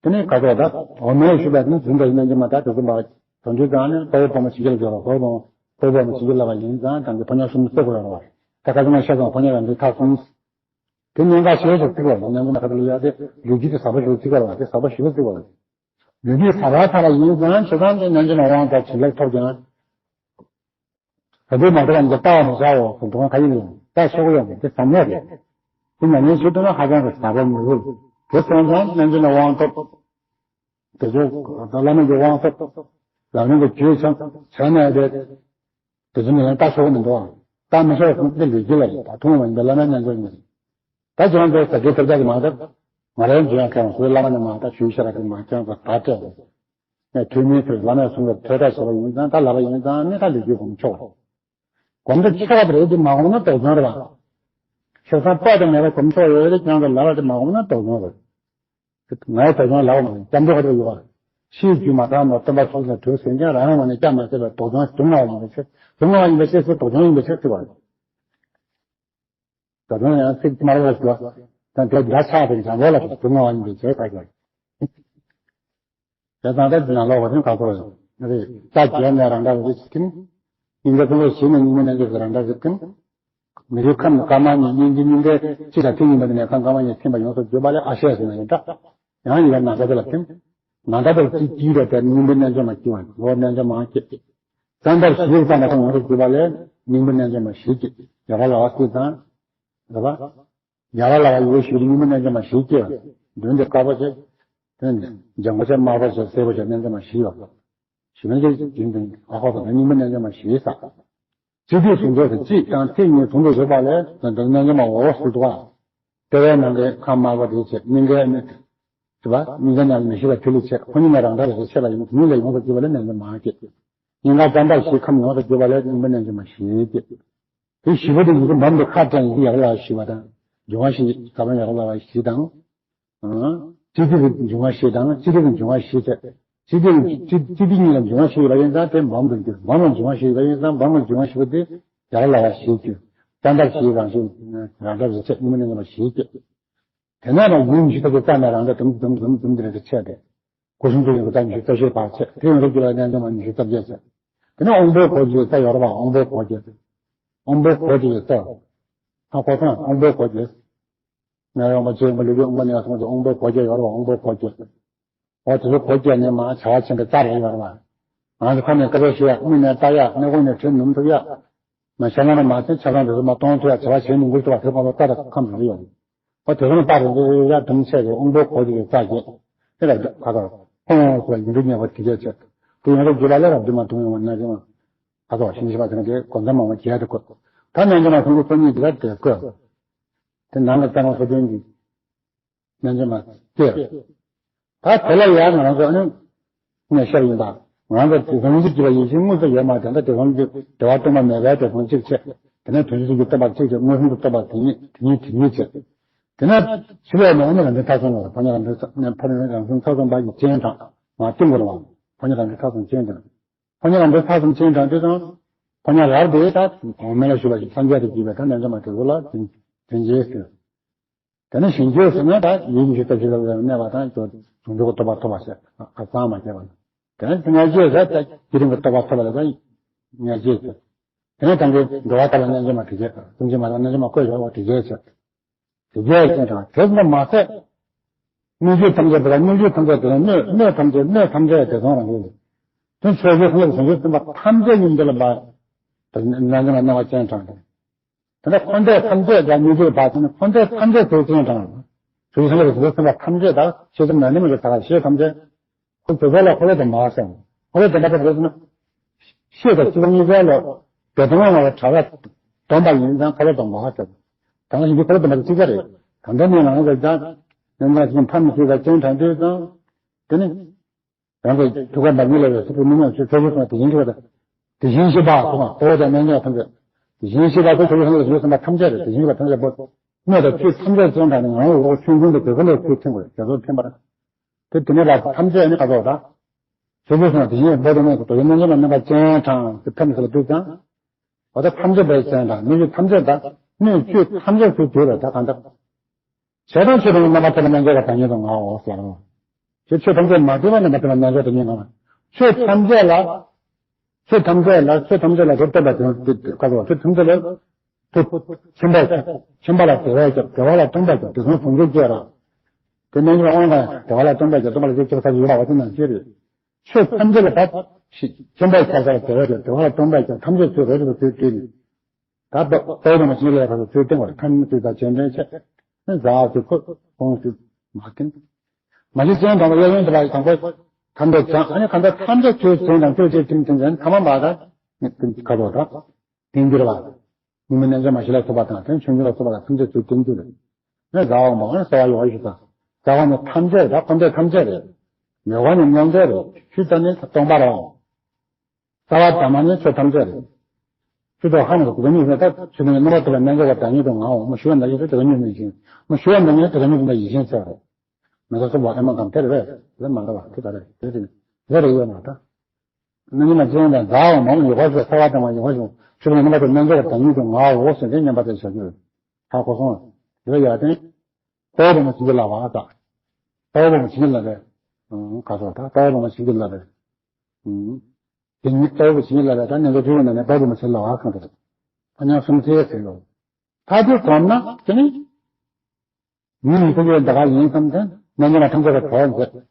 དེ་ནས་ག་ཚོད་ད། འོ་མའི་ཤུ་པ་ནི་འཛིན་པའི་རྣལ་འབྱོར་མ་ད་དེ་ཚོ་མ། དོན་དུ་ཙང་ནི་དཔའ་བོ་དཔའ་མོ་བྱིན་གྱིས་བརླབས་ཀྱི་ཡོད་རེད་དཔའ་བོ་དཔའ་མོ་བྱིན་གྱིས་བརླབས་པ་ཡིན་ཙང་དང་གི་ཕོ་ཉ་གསུམ་གསོག་དགོས་ཡོད་རེད་བ། ད་ཁ་སང་ཤ་ཚང་ཕོ་ཉ་རང་གི་ཐག་སོང་། དེ་གནད་འགག་ཤེས་ཤིག་ཚིག་བར་རྣལ་འབྱོར་མ་ཁ་ཐུག་ལ་ཡ་དེ་ལུས་རྒྱུད་དེ་ཟབ་པ་ཞིག་ཚིག་བར་བ་དེ་ཟབ་པ་ཞིག་ཚིག་བར། ལུས་རྒྱུད་ཟབ་པ་ཚར་བ་ཡིན་ཙང་ཇི་ཙམ་གྱི་རྣལ་འབྱོར་མ་དབང་དང་བྱིན་རླབས་ཐོབ་ཀྱང་། ད་དུང་མ་ཐོབ་པ་འདི་ལྟ་བ་མི་བྱའོ་ཟེར་འདུག་ག་ཡིན་ལ་ད་ཆོག་ཡོང་གི་འདི་ཟབ་གནད་རེད། དེ་ཉམས་ལེན་བྱེད་ཐུབ་ན་ཧ་ཅང་གི་ཟབ་པ་མི་རུང་། དེ་སོང་ཙང་རྣལ་འབྱོར་ན་དབང་ཐོབ། དེ་ཚོ་བླ་མ་གི་དབང་ཐོབ། ལམ་རིམ་གྱི་རྒྱུད་ཚང་བྱས་ནས་དེ། དེ་ཚོ་ནི་ལྟ་ཆོག་མི་འདུག་ཨ། ལྟ་མི་ཆོག་ཟེར་འདི་ལུས་རྒྱུད་ལ་རེད་ད་ཐུང་བ་ཡིན་པའི་བླ་མའི་རྣལ་འབྱོར་ཡིན། ད་ཁྱེད་རང་ཚོ་ཟ་རྒྱུ་ཐེབས་རྒྱག་གི་མ་ཐེབས། ང་རའི་འཇོན་ཁྱེད་རང་ཚོའི་བླ་མ་ནས་མ་ད་ཞུས་ཤ་ར་གི་མ་ཁྱེད་རང་ཚོ་ད་སྤྲད་རེད། ངས་ཐུན་མིན་དུ་བླ་མས་གསུངས་པའི་ཐོས་གྲྭ་བྱས་པ་ཡིན་ཙང་ད་ལབ་པ་ཡིན་ཙང་ནི་ད་ལུས་རྒྱུད་སྒོམ་ཆོག་སྒོམ་ད་ཆོག་པ་རེད་དེ་མ་སྒོམ་ན་དོགས་ཟོན་རེད་པ། ཆོག་སང་དཔག་ཏུ་མེད་པ་སྒོམ་ཆོག་ཡོད་རེད་ཀྱང་ད་ལབ་པ་དེ་མ་སྒོམ་ན་དོགས་ཟོན་རེད། ངའི་དོགས་ཟོན་ལབ་པ་མ་རེད་སྐྱབས་འགྲོ་ཁ་ཐུག་ཡོད་པ། ཕྱིའི་རྒྱུད་མ་དྲངས་པར་སྟོན་པ་ཚོ་ལ་དུས་ཟིན་ཀྱང་རང་རང་ངོས་ནས་སྐྱབས་མ་བྱས་པའི་དོགས་ཟོན་སྡུག་བསྔལ་བ་ཡིན་པའི་ཕྱིར་སྡུག་བསྔལ་བ་ཡིན་པའི་ཕྱིར་ཟེར་དོགས་ཟོན་ཡིན་པའི་ཕྱིར་ཟེར་བ་རེད། ད་དུང་ཡང་ཚིག་དམར་པོ་ཞུ་བ། ད་དེ་བརྒྱ་ཆགས་པའི་གྱང་ལོག་ལ་དུ་ང་བ་ཡིན་པའི་བྱས་ཁ་ཁྱོད། དེ་དང་དེ་ན་ལོག་པ་དེ་ག་ཚོད་རེད། རྩ་རྒྱས་ནས་རང་འདྲ་རེད་ཟེར་གྱིན། སྙིང་ག་ཚོད་ལ་ཞིག་ནས་སྙིང་པོ་རྣལ་འབྱོར་གྱི་རང་འདྲ་ཟེར་གྱིན། མི་རིགས་ཁམས་ཀ་མ་གཉིས་སྙིང་རྗེ་སྙིང་གའི་སྤྱི་དང་ཐིག་ཡིན་པ་དེ་ནས་ཁམས་ཀ་མ་གཉིས་ཐིམ་པ་ཡོངས་སུ་གྱུར་པ་ལས་ཨ་ཤད་ཟེར་ན་ཡང་འདྲ། ཡང་ཡི་གེ་ན་ཚ་དེ་ལ་ཐིམ། ན་ད་པར་ཅི་སྐྱིད་པ་དེ་སྙིང་པོ་རྣལ་འབྱོར་མ་སྐྱིད་པ་ལོ་རྣལ་འབྱོར་མ་སྐྱིད། ཙམ་པར་ཞིག་ཙམ་པ་ཡོངས་སུ་གྱུར་པ་ལས་སྙིང་པོ་རྣལ་འབྱོར་མ་ཞིག་སྐྱིད། ཡ་ག་ལ་བ་སྐྱིད་དང་། རེད་པ། ཡ་ག་ལ་བ་ཡོད་ཞིག་སྙིང་པོ་རྣལ་འབྱོར་མ་ཞིག་སྐྱིད། མདུན་དེ་དཀར་པོ་ཆེ། དེ་ནས་ལྗང་གུ་ཆེ་དམར་པོ་ཆེ་སེར་པོ་ཆེ་རྣལ་འབྱོར་མ་ཞིག་ཡོད། ཞི་བའི་གི་རྒྱུན་དུ་ཨ་ཁོ་ཁོ་ན་སྙིང་པོ་རྣལ་འབྱོར་མ་ཞིག་ས། སྤྱི་དེ་ཟུང་འབྲེལ་དུ་གཅིག་དང་ཐིག་གཉིས་ཟུང་དུ་བཞག་པ་ལས་དོན་དུ་རྣལ་འབྱོར་མ་འོ་སུ་དུ་བ། ལྟེ་བའི་ནང་གི་ཁམས་དམར་པོ་དེ་ཆེ་སྙིང་གའི་ནི། དེ་བ་སྙིང་གའི་ནང་མི་ཤེས་པ་ཐིག་ལེ་ཆེ་ཁོ་གཉིས་ནས་རང་འདྲ་རེ་ཆེ་ལ་ཡིན་གཉིས་ལས་ཡོངས་སུ་གྱུར་པ་ལས་རྣལ་འབྱོར་མ་སྐྱེ། སྙིང་ག་ཙམ་པ་ཞིག་ཁམས་ཡོངས་སུ་གྱུར་པ་ལས་སྙིང་པོ་རྣལ་འབྱོར་མ་ཞིག་སྐྱེ། དེ་ཞི་བ་དེ་ཡི་གེ་འབམ་དུ་ཁ་དྲན་ཡི་གེ་ཡག་ལ་ཞི་བ་དང་། འབྱུང་བ་ཞི་ཁ་དྲན་ཡག་ལ་བ་ཞི་དང་། སྤྱི་དེ་གི་འབྱུང་བ་ཞི་དང་སྤྱི་དེ་གི་འབྱུང་བ་ཞི་ཚེ། སྤྱི་དེ་གི་སྤྱི་སྤྱི་དེ་གཉིས་ལ་འབྱུང་བ་ཞི་ཡོད་པ་ཡིན་ཙང་དེ་འབམ་དུ་འགྱུར། འབམ་ལ་འབྱུང་བ་ཞི་ཡོད་པ་ཡིན་ཙང་འབམ་ལ་འབྱུང་བ་ཞི་བ་དེ་ཡག་ལ་བ་ཞི་འགྱུར། ཙམ་པ་ཞི་རང་ཞི་རང་འདྲ་རེ་ཆེ་སྙིང་པོ་རྣལ་འབྱོར་མ་ཞི་སྐྱེ། དེ་ནས་ཡང་ཡུལ་ཉི་ཤུ་རྩ་བཞི་རྩ་ནས་རང་འདྲ་དུམ་དུམ་དུམ་དུམ་དེ་རེ་ཆེ་སྟེ། སྐུ་གསུང་ཐུགས་ཡོན་ཏན་ཉི་ཤུ་རྩ་བཞི་བར་ཆད་དེ་ཡོངས་སུ་གྱུར་པ་རྣལ་འབྱོར་མ་ཉི་ཤུ་རྩ་བརྒྱད་ཟེར། དེ་ནས་དབང་པོའི་འཁོར་གྱི་རྩ་ཡོད་རེད་པ། དབང་པོའི་འཁོར་གྱི། དབང་པོའི་འཁོར་གྱི་རྩ། ཧ་གོ་སོང་། དབང་པོའི་འཁོར་གྱི། ནད་ཡོང་བ་བཅོས་ཡོང་བ་ལུས་ཀྱི་དབང་པོ་ནད་སོང་ཚེ་དབང་པོའི་འཁོར་གྱི་ཡོད་རེད་པ། དབང་པོའི་འཁོར་གྱི། འོ་དེ་ཚོ་འཁོར་གྱི་ནི་མ་བྱ་བ་ཆེན་པོའི་རྩ་རེད་ཡོད་རེད་པ། ང་ཚོ་ཁ་ནས་སྐད་ཆ་བཤད་ཡག་དངོས་གནས་ལྟ་ཡག་སྣེ་ཁོག་ནས་དྲི་ནུབ་ཐུབ་ཡག་མ་ཤ་ལ་ན་མ་ཚན་ཆ་ཚང་དེ་ཚོ་མ་གཏོང་ཐུབ་ཡག་བྱ་བ་བྱེད་མི་འགུལ་ཐུབ་པ་དེ་ཁོང་ཚོ་རྩ་དང་ཁམས་རེད་ཡོད། ཨོ་དེ་ཚོ་ནི་པར་རེ་རེ་རེ་ཡ་དུམ་ཆད་རེ་དབང་པོའི་འཁོར་གྱི་རྩ་བརྒྱད། དེ་ལ་ཁ་ཁ་ཁོང་ཚོ་ཡིན་གྲུ་ཉེ་བ་དེ་གས་ཆད། དེ་ཡང་རབ་རྒྱུད་ལ་ལས་རབ་རྒྱུད་མ་དུང་ཡོང་བ་ན་རེ་མ། ཁ་ཁ་ཤིང་ཤི་བ་དེ་ནི་དེ་གོ་འཛམ་མང་བ་བརྒྱད་དུ་བཀོད། ད་ནང་གི་ནང་སོང་གི་སོ་གཉིས་འདི་ལ་དེ་བཀོད། དེ་ནང་གི་རྩ་ནང་སོ་བདུན་གྱི་རྣལ་འབྱོར་མ་སྟེ། ད་དེ་ལ་ཡང་ང་རང་ཚོ་ཨ་ནི། ངས་ཤར་ཡིན་པ། ང་ཚོ་དེ་བཟང་གི་སྐྱིད་པ་ཡིད་བཞིན་དངོས་སུ་ཡོད་མ་དེ་འདྲ་དེ་བཟང་གི་བདེ་བ་སྟོང་པ་མེད་པའི་དེ་བཟང་གཅིག་བྱས། དེ་ནས་དོན་གཅིག་གི་སྟོང་པ་གཅིག་བྱས་མངོན་སུམ་དུ་རྟོགས་པ་དེ་ཉིད་དེ་ཉིད་དེ་ཉིད་བྱས། དེ་ནས་ཕྱི་ལོགས་ནས་ཨ་ནི་རང་བཞིན་མཐའ་སོང་ལ་ཕ་ཉ་རང་བཞིན་ཕ་ཉ་རང་བཞིན་མཐའ་སོང་པ་གི་སྤྱན་དྲངས་མ་བསྟིམ་དགོས་རེད་བ། ཕ་ཉ་རང་བཞིན་མཐའ་སོང་སྤྱན་དྲངས། ཕ་ཉ་རང་བཞིན་མཐའ་སོང་སྤྱན་དྲངས་དེ་དང་། ཕ་ཉ་རབ་དེ་ད་གོང་མ་ལ་ཞུ་བ་ཞིག་སངས་རྒྱས་དེ་གྱིས་པའི་ད་རྣལ་འབྱོར་མ་དེ་ཚོ་ལ་དྲིན་དྲིན་ཆེ་ཟེར། དེ་ནས་གཞན་སྐྱེས་ཟེར་ན་ད་ཡིད་ཉི་ཤུ་རྩ་བཞི་ལ་གནས་པ་དང་ཟུང་འཇུག་གི་རྟོགས་པ་ཐོབ་པ་ཟེར་ཨ་གཙང་མ་སྐྱེས་པ་ལ། དེ་ནས་མངལ་སྐྱེས་ཟེར་ད་དེ་རིང་གི་རྟོགས་པ་ཐོབ་པ་ལ་ད་མངལ་སྐྱེས་ཟེར། དེ་ནས་དང་གི་འགྲོ་བ་དག་ལ་རྣལ་འབྱོར་མ་དེ་སྐྱེས་ཙམ་གྱིས་མ་རང་རྣལ་འབྱོར་མ་བཀོད་བཞག་པ་དེ་སྐྱེས་ཟེར། དེ་སྐྱེས་ཟེར་དང་དེ་ཙམ་མ་ཟད། སྣོད་བཅུད་ཐམས་ཅད་དེ་ལ་སྣོད་བཅུད་ཐམས་ཅད་དེ་ལ་སྣོད་སྣོད་ཐམས་ཅད་སྣོད་ཐམས་ཅད་དེ་ཚང་རང་གི་དེ་ཕྱོགས་བཅུའི་སངས་རྒྱས་བྱང་ཆུབ་སེམས་དཔའ་ཐམས་ཅད་ཉིད་འདི་ལ་འབར། དེ་རྣལ་འབྱོར་མ་རྣ་བ་ཅན་དྲངས་ཏེ། དེ་ནས་འཁོར་འདས་ཐམས་ཅད་ཀྱང་སྣོད་བཅུད་པ་དེ་ནི་འཁོར་འདས་ཐམས་ཅད་ཚུར་སྤྱན་དྲངས། ཚུར་སེམས་ལ་ཚུར་སེམས་པ་ཐམས་ཅད་དང་ཤེས་ཚུལ་མ་ནི་མི་འདུག་ད་ཤེས་ཐམས་ཅད། ཁོ་དེ་ཚོ་ལ་འཁོར་བའི་དོན་མ་ཟེར། འཁོར་བའི་དོན་མ་དེ་བས་ན། ཤེས་དང་ཤེས་པ་གཉིས་ཀ་ལ་དེ་དོན་ལ་བྲལ་བ་སྟོན་པ་ཡིན་ཙང་འཁོར་བའི་དོན་མ་ཟེར། ད་ནི་འདི་འཁོར་བའི་དོན་མ་དེ་གཅིག་པ་རེད། ད་ལྟ་ནས་ང་ཚོ་ཀྱང་ཉམས་ལེན་ཕམ་ཤེས་དང་སྤྱན་དྲངས་དུས་ཙང་། དེ་ནི། རང་གི་ཐུགས་ཀ་འདམ་ཉིད་ལ་ཡོད་སྲིད་པའི་མི་མང་ཚོས་ཚོགས་ཞུགས་སོང་བ་དེ་བཞིན་གཤེགས་པ་དང་དེ་བཞིན་གཤེགས་པ་སོགས་འཁོར་བ་དང་རྣལ་འབྱོར་ཐམས་ཅད་དེ་བཞིན་གཤེགས་པ་དང་ཚོགས་ཞུགས་སོང་བ་ཐམས་ཅད་རེད། དེ་བཞིན་གཤེགས་པ་ཐམས་ཅད་པོ་སྣོད་དང་བཅུད་ཐམས་ཅད་ཅན་དང་ནི་ང་རང་འོག་ཆུང་ཆུང་དུ་དེ་ཚོ་ལ་ཚུལ་ཐིམ་དགོས། དེ་ཚོ་ཐིམ་པར་དེ་དེ་ནས་ལ་ཐམས་ཅད་ནི་ཁ་དོག་དང་ཚོགས་ཞུགས་སོང་བ་དེ་བཞིན་པོ་དང་རྣལ་འབྱོར་ལ་རྣམ་པ་ཅན་དྲངས་ཏེ་ཐིམ་ཟེར་ལ་འདུག་ཀྱང་། འོ་ད་ཐམས་ཅད་པའི་ཅན་དང་སྣོད་བཅུད་ཐམས་ཅད་དང་སྣོད་བཅུད་ཐམས་ཅད་ཚུལ་དེ་ལ་ད་གང་ལྟར། བྱས་དང་ཆོས་དང་རྣམ་པར་ཐར་པའི་རྣལ་འབྱོར་པ་བདག་ཉིད་དུ་ངའོ་ཟེར། ཆོས་ཆོས་ཐམས་ཅད་མ་དྲིས་པ་རྣམ་པར་ཐར་པའི་རྣལ་འབྱོར་བདག་ཉིད་དུ་ངའོ། ཆོས་ཐམས་ཅད་ལ། ཆོས་ཐམས་ཅད་ལ་ཆོས་ཐམས་ཅད་ལ་རབ་བསྟན་པ་དེ་དེ་དེ་ཁ་ལོ་ཆོས་ཐམས་ཅད་ལ། ཐུབ། ཁྱིམ་པ་ཁྱིམ་པ་ལ་བདེ་བ་བྱ་བདེ་བ་ལ་སྟོན་པ་བྱ་དེ་ཚོ་ཟུང་འཇུག་སྐྱེ་ར། དེ་རྣལ་འབྱོར་དབང་དང་བདེ་བ་ལ་སྟོན་པ་བྱ་སྟོན་པ་ལ་སྐྱེ་ཁྱབ་ས་ཡོད་པ་བ་དེ་ནང་ཤེས་རེད། ཆོས་ཐམས་ཅད་ལ་བབ། ཁྱིམ་པ་ཁྱབ་ས་ལ་བདེ་བ་བྱ་བདེ་བ་ལ་སྟོན་པ་བྱ་ཐམས་ཅད་ཆོས་རེད་རེད་ཆོས་དེ་རེད། ད་ལྟ་ལྟ་བུ་མ་ཤེས་ལས་ཕར་ཚུར་བསྟན་པར་ཁམས་ཚུལ་དང་རྗེས་དྲན་ཆེ། ཟ་བ་ཚུལ་ཁོ་ཁོང་ཚུལ་མ་བསྟན། མ་གཞི་ཅན་དང་པོ་གཡས་གཡོན་དུ་ལ་དང་པོ་ཐམས་ཅད་ཅན་ཨ་ནི་གང་ལྟར་ཐམས་ཅད་ཆོས་ཅན་དང་ཆོས་ཅན་ཐིམ་ཐིམ་ཅན་ཐ་མ་མ་དང་ཁ་དོག་དང་བསྟན་འགྱུར་བ། ཉིན་མོ་རྣལ་འབྱོར་མ་ཞིག་ལ་སོགས་པ་དང་དོན་ཆུང་ཆུང་ལ་སོགས་པ་ལ་ཐམས་ཅད་ཚུལ་བསྟན་འགྱུར། ནི་ཟ་བ་མ་བ་ནི་ཟ་བ་ཡོད་པ་ཞིག་དང་ཟ་བ་ནི་ཐམས་ཅད་རེད། འཁོར་འདས་ཐམས་ཅད་རེད། མེད་པ་ནི་མངོན་འདོད་རེད། ཆུ་ཙམ་ནི་སྟོང་པ་རེད། རྩ་བ་དང་མ་ནི་ཆོས་ཐམས་ཅད་རེད། ཆུ་དང་ཧ་ནི་དགུ་ཉིད་ནི་ད་ཆུ་དང་རྣམ་པར་དག་པའི་རྣལ་འབྱོར་པ་བདག་ཉིད་དུ་ངའོ། མ་ཞུ་བ་འདི་ཉིད་དེ་དག་ཉིད་ནི་ཡིན། མ་ཞུ་བ་འདི་ཉིད་དེ་དག་ཉིད་དུ་ཡིད་བཞིན་ཟེར་བ་རེད། མི་ཚོགས་སུ་བ་ཨེ་མ་གམ་དེ་རེད་པས། དེ་མ་འདྲ་བ་དེ་ད་རེད་དེ་རེད་དེ་རེད་ཡོད་མ་ད། རྣལ་འབྱོར་མ་ཅན་དང་ཟླ་བ་མང་ཡོད་པ་ཞིག་ས་བ་དང་མ་ཡོད་པ་ཞིག་ཆུ་དང་རྣམ་པར་དག་རྣལ་འབྱོར་པ་བདག་ཉིད་དུ་ངའོ་ཟེར་ཏེ་མཉམ་པ་དེ་བྱ་རྒྱུ་རེད། ཧ་གོ་སོང་། དེ་ཡ་དེ། དཔལ་བ་མ་བྱིན་གྱིས་བརླབས་པ་དང་། དཔལ་བ་མ་བྱིན་གྱིས་བརླབས་པའི། ཨང་། ག་སོགས་དང་དཔལ་བ་མ་བྱིན་གྱིས་བརླབས་པའི། ཨང་། དེ་ཉིད་དཔལ་བ་མ་བྱིན་གྱིས་བརླབས་པའི་ད་ནི་འདི་དུས་ན་ནི་དཔལ་བ་མ་བྱིན་གྱིས་བརླབས་པ་གང་དེ། ཐ་སྙད་གསུམ་ཚེ་ཟེར་ཡོད། ད་དེ་གོམས་ན་དེ་ནི། མི་མི་ཐུབ་པའི་འདི་ག་ཡིན་བསམ་སྟེ་རྣལ་འབྱོར་མ་ཐམས་ཅད་ལ་གྲོགས་མཛད།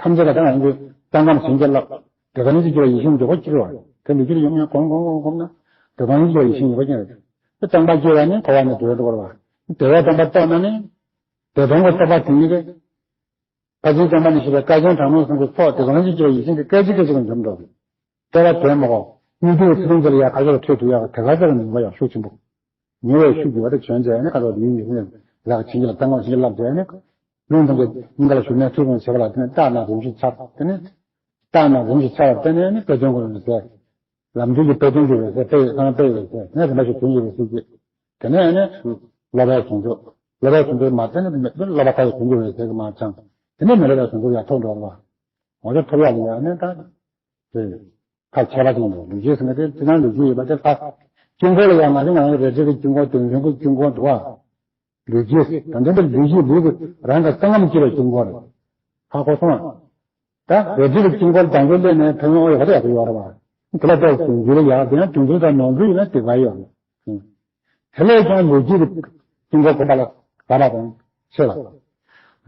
ཐམས་ཅད་ལ་ད་ང་ཚོས་གཙང་ཁམས་ཞིང་གི་རླབས། དེ་ག་ནི་ཅི་བྱེད་པ་ཡིད་བཞིན་འཇུག་པ་སྐྱེ་བ། དེ་འདི་ཅི་ལ་ཡོང་ཡང་གོམས་གོམས་གོམས་གོམས་ན། དེ་ག་ནི་ཅི་བྱེད་པ་ཡིད་བཞིན་འཇུག་པ་སྐྱེ་བ། དེ་གཙང་པ་སྐྱེ་བ་ནི་འཁོར་བ་ནས་སྒྲོལ་འགྲོ་བ། དེ་བས་དམ་པ་རྟོགས་ན་ནི། དེ་དོན་གྱི་རྟོགས་པ་དེ་ཉིད་ཀྱིས། ཕར་ཕྱིན་བཅོམ་པ་ནས་བཤད་པའི་བསྐལ་ཆེན་གྲངས་མེད་གསུམ་གྱི་ཚོགས་དེ་ག་ནི་ཅི་བྱེད་པ་ཡིད་བཞིན་གྱི་སྐད་ཅིག་སྐད་ཅིག་འཇོམས་འགྲོ་བ། ལྟེ་བ་དོན་མ་གོ། སྙིགས་དུས་ཚུལ་ཁྲིམས་ལ་ཡ་ག་ཚོད་ཐོས་ཐུབ་ཡག་དེ་ག་ཚོད་ཉུང་བ་ཡག་ཤུགས་ཆེན་པོ། ཉུང་བའི་ཤུགས་ཀྱིས་བ་དེ་བྱོན་བྱས་ནས་ཁ་ཐོག་ཡིན་ཡིན་ནས་ལག་བྱིན་གྱིས་ལ་བཏང་བ་བྱིན་གྱིས་བརླབས་བྱས་ནས། ལུང་ཐམས་ཅད་སྙིང་ག་ལ་ཞུགས་ནས་ཐུགས་དགོངས་བྱས་པ་ལ་དེ་ནས་བརྟགས་ན་རིམ་བཞིན་འཆར། དེ་ནས་བརྟགས་ན་རིམ་བཞིན་འཆར་བར་བརྟེན་ནས་ནི་དཔེ་སྟོན་དགོས་པའི་ཚེ། ལམ་འདི་ཡི་དཔེ་སྟོན་གྱི་འོད་ཟེར་དཔེ་ཡི་ཁང་དཔེ་ཡི་འོད་ཟེར་ནས་རིམ་པ་ཞིག་བྱུང་ཡོད་པའི་ཚུལ་གྱིས། དེ་ནས་ནི་སློབ་པའི་ཟུང་འཇུག་སློབ་པའི་ཟུང་འཇུག་མ་བརྟེན་ནས་མི་སློབ་པ་མཐའ་ཡས་ཟུང་འཇུག་འོད་ཟེར་གྱིས་མ་ཚང་། དེ་ནས་མི་སློབ་པའི་ཟུང་འཇུག་ཡང་ཐོབ་འགྲོ་བ། འོ་དེ་ཐོབ་ཡག་ལ་ཡང་ནི་ད། དེ། ཁ་ཁྱད་པར་ཅན་དུ་ལུས་སྐྱེས་ཟེར་ན་དེ་དེ་ན་ལུས་སྐྱེས་ཡོད་པ་དེ་ལྷ། དཀྱིལ་འཁོར་ལ་ཡང་ང་ཚོ་ང་ཚོ་རལ་གྲི་གི་དཀྱིལ་འཁོར་དུ་འཇོན་གྱི་དཀྱིལ་འཁོར་འདུག་བ། ལུས་སྐྱེས་ད་འདི་འདི་ལུས་སྐྱེས་ལུས་ཀྱི་རང་གི་རྩ་རྣམས་སྐྱེས་པའི་དཀྱིལ་འཁོར་རེད། ཧ་གོ་སོང་ང་། ད་རལ་གྲི་གི་དཀྱིལ་འཁོར་དང་པོ་སླེབས་ནས་ཕན་ཡོན་ཡོད་པ་དེ་ཡག་པོ་ཡོད་རེད་བ། དེ་ལ་ལྟོས་དུས་འགྱུར་ཡག་དེ་ཡང་དུས་འགྱུར་དང་ནོར་འཁྲུལ་ཡིན་ན་དེ་ག་ཡོད་རེད། དེ་ལས་ཀྱང་ལུས་སྐྱེས་ཀྱི་དཀྱིལ་འཁོར་གོམས་པ་ལ་ཟ་བ་དང་ཆོས་ལ།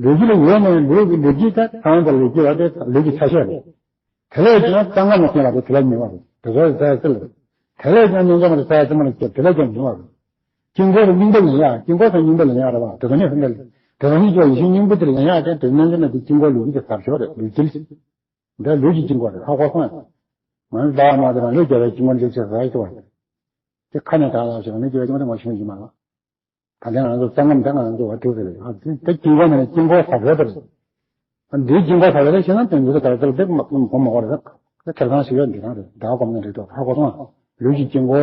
ལུས་སྐྱེས་ལ་ཡོད་ནས་ལུས་ཀྱི་ལུས་སྐྱེས་དེ་གང་དུ་ལུས་སྐྱེས་པ་དེ་ལུས་ཀྱི་ཆ་ཤས་རེད། དེ་ལས་ཀྱང་རྩ་རྣམས་ལ་སྐྱེས་པ་དེ་དེ་ལས་ཉེ་བ་རེད། དེ་ཚོ་རྩ་ཡ་རྩེ་ལ་རེད། དེ་ལས་ཀྱང་རྣལ་འབྱོར་མ་དེ་རྩ་ཡ་རྩེ་མ་ལ་སྐྱེས་དེ་ལས་ཀྱང་ཉེ་བ་རེད། དཀྱིལ་འཁོར་དུ་སྙིང་པོ་ལེན་ཡག་དཀྱིལ་འཁོར་དང་སྙིང་པོ་ལེན་ཡག་རེད་བ། དེ་ཚོ་ནི་ཧུན་དེ་དེ་ཚོ་ནི་ཀྱང་ཡིད་བཞིན་སྙིང་པོ་དེ་ལེན་ཡག་དེ་དེ་རྣལ་འབྱོར་མ་དེ་དཀྱིལ་འཁོར་ལུས་སྐྱེས་དེ་ཟབ་ཤོས་རེད་ལུས་སྐྱེས། འདི་ལུས་ཀྱི་དཀྱིལ་འཁོར་རེད། ཧ་གོ་སོང་ངས། ང་ཚོ་ཟླ་བ་མ་དེ་རང་ལུས་རྒྱལ་བའི་དཀྱིལ་འཁོར་འདི་ཆེ་ཟ་ཡི་ཆོག་པ་རེད། དེ་ཁ་ནས་གྲགས་ལ་ཞིག་ལུས་རྒྱལ་བའི་དཀྱིལ་འཁོར་དེ་ངོ་ཤེས་ཀྱི་མ་རེད། ད་ལྟའི་ང་ཚོ་གཙང་རྣམས་དེ་ང་ཚོ་བ་ཐུག་ཟེར་རེད། ཨ་དེ་དེ་དཀྱིལ་འཁོར་ནས་དཀྱིལ་འཁོར་ཟབ་ཤོས་དེ་རེད། ཨ་འདིའི་དཀྱིལ་འཁོར་ཟབ་ཤོས་དེ་ཤེས་ན་དོན་འདི་ལྟར་དེ་དེ་མ་གོ་མ་གོ་རེད། དེ་ཁེར་ཚང་ཞིག་ཡོད་འདི་རང་རེད། ད་གོ་མ་རེད་དོ། ཧ་གོ་སོང་ང་། ལུས་ཀྱི་དཀྱིལ་འཁོར།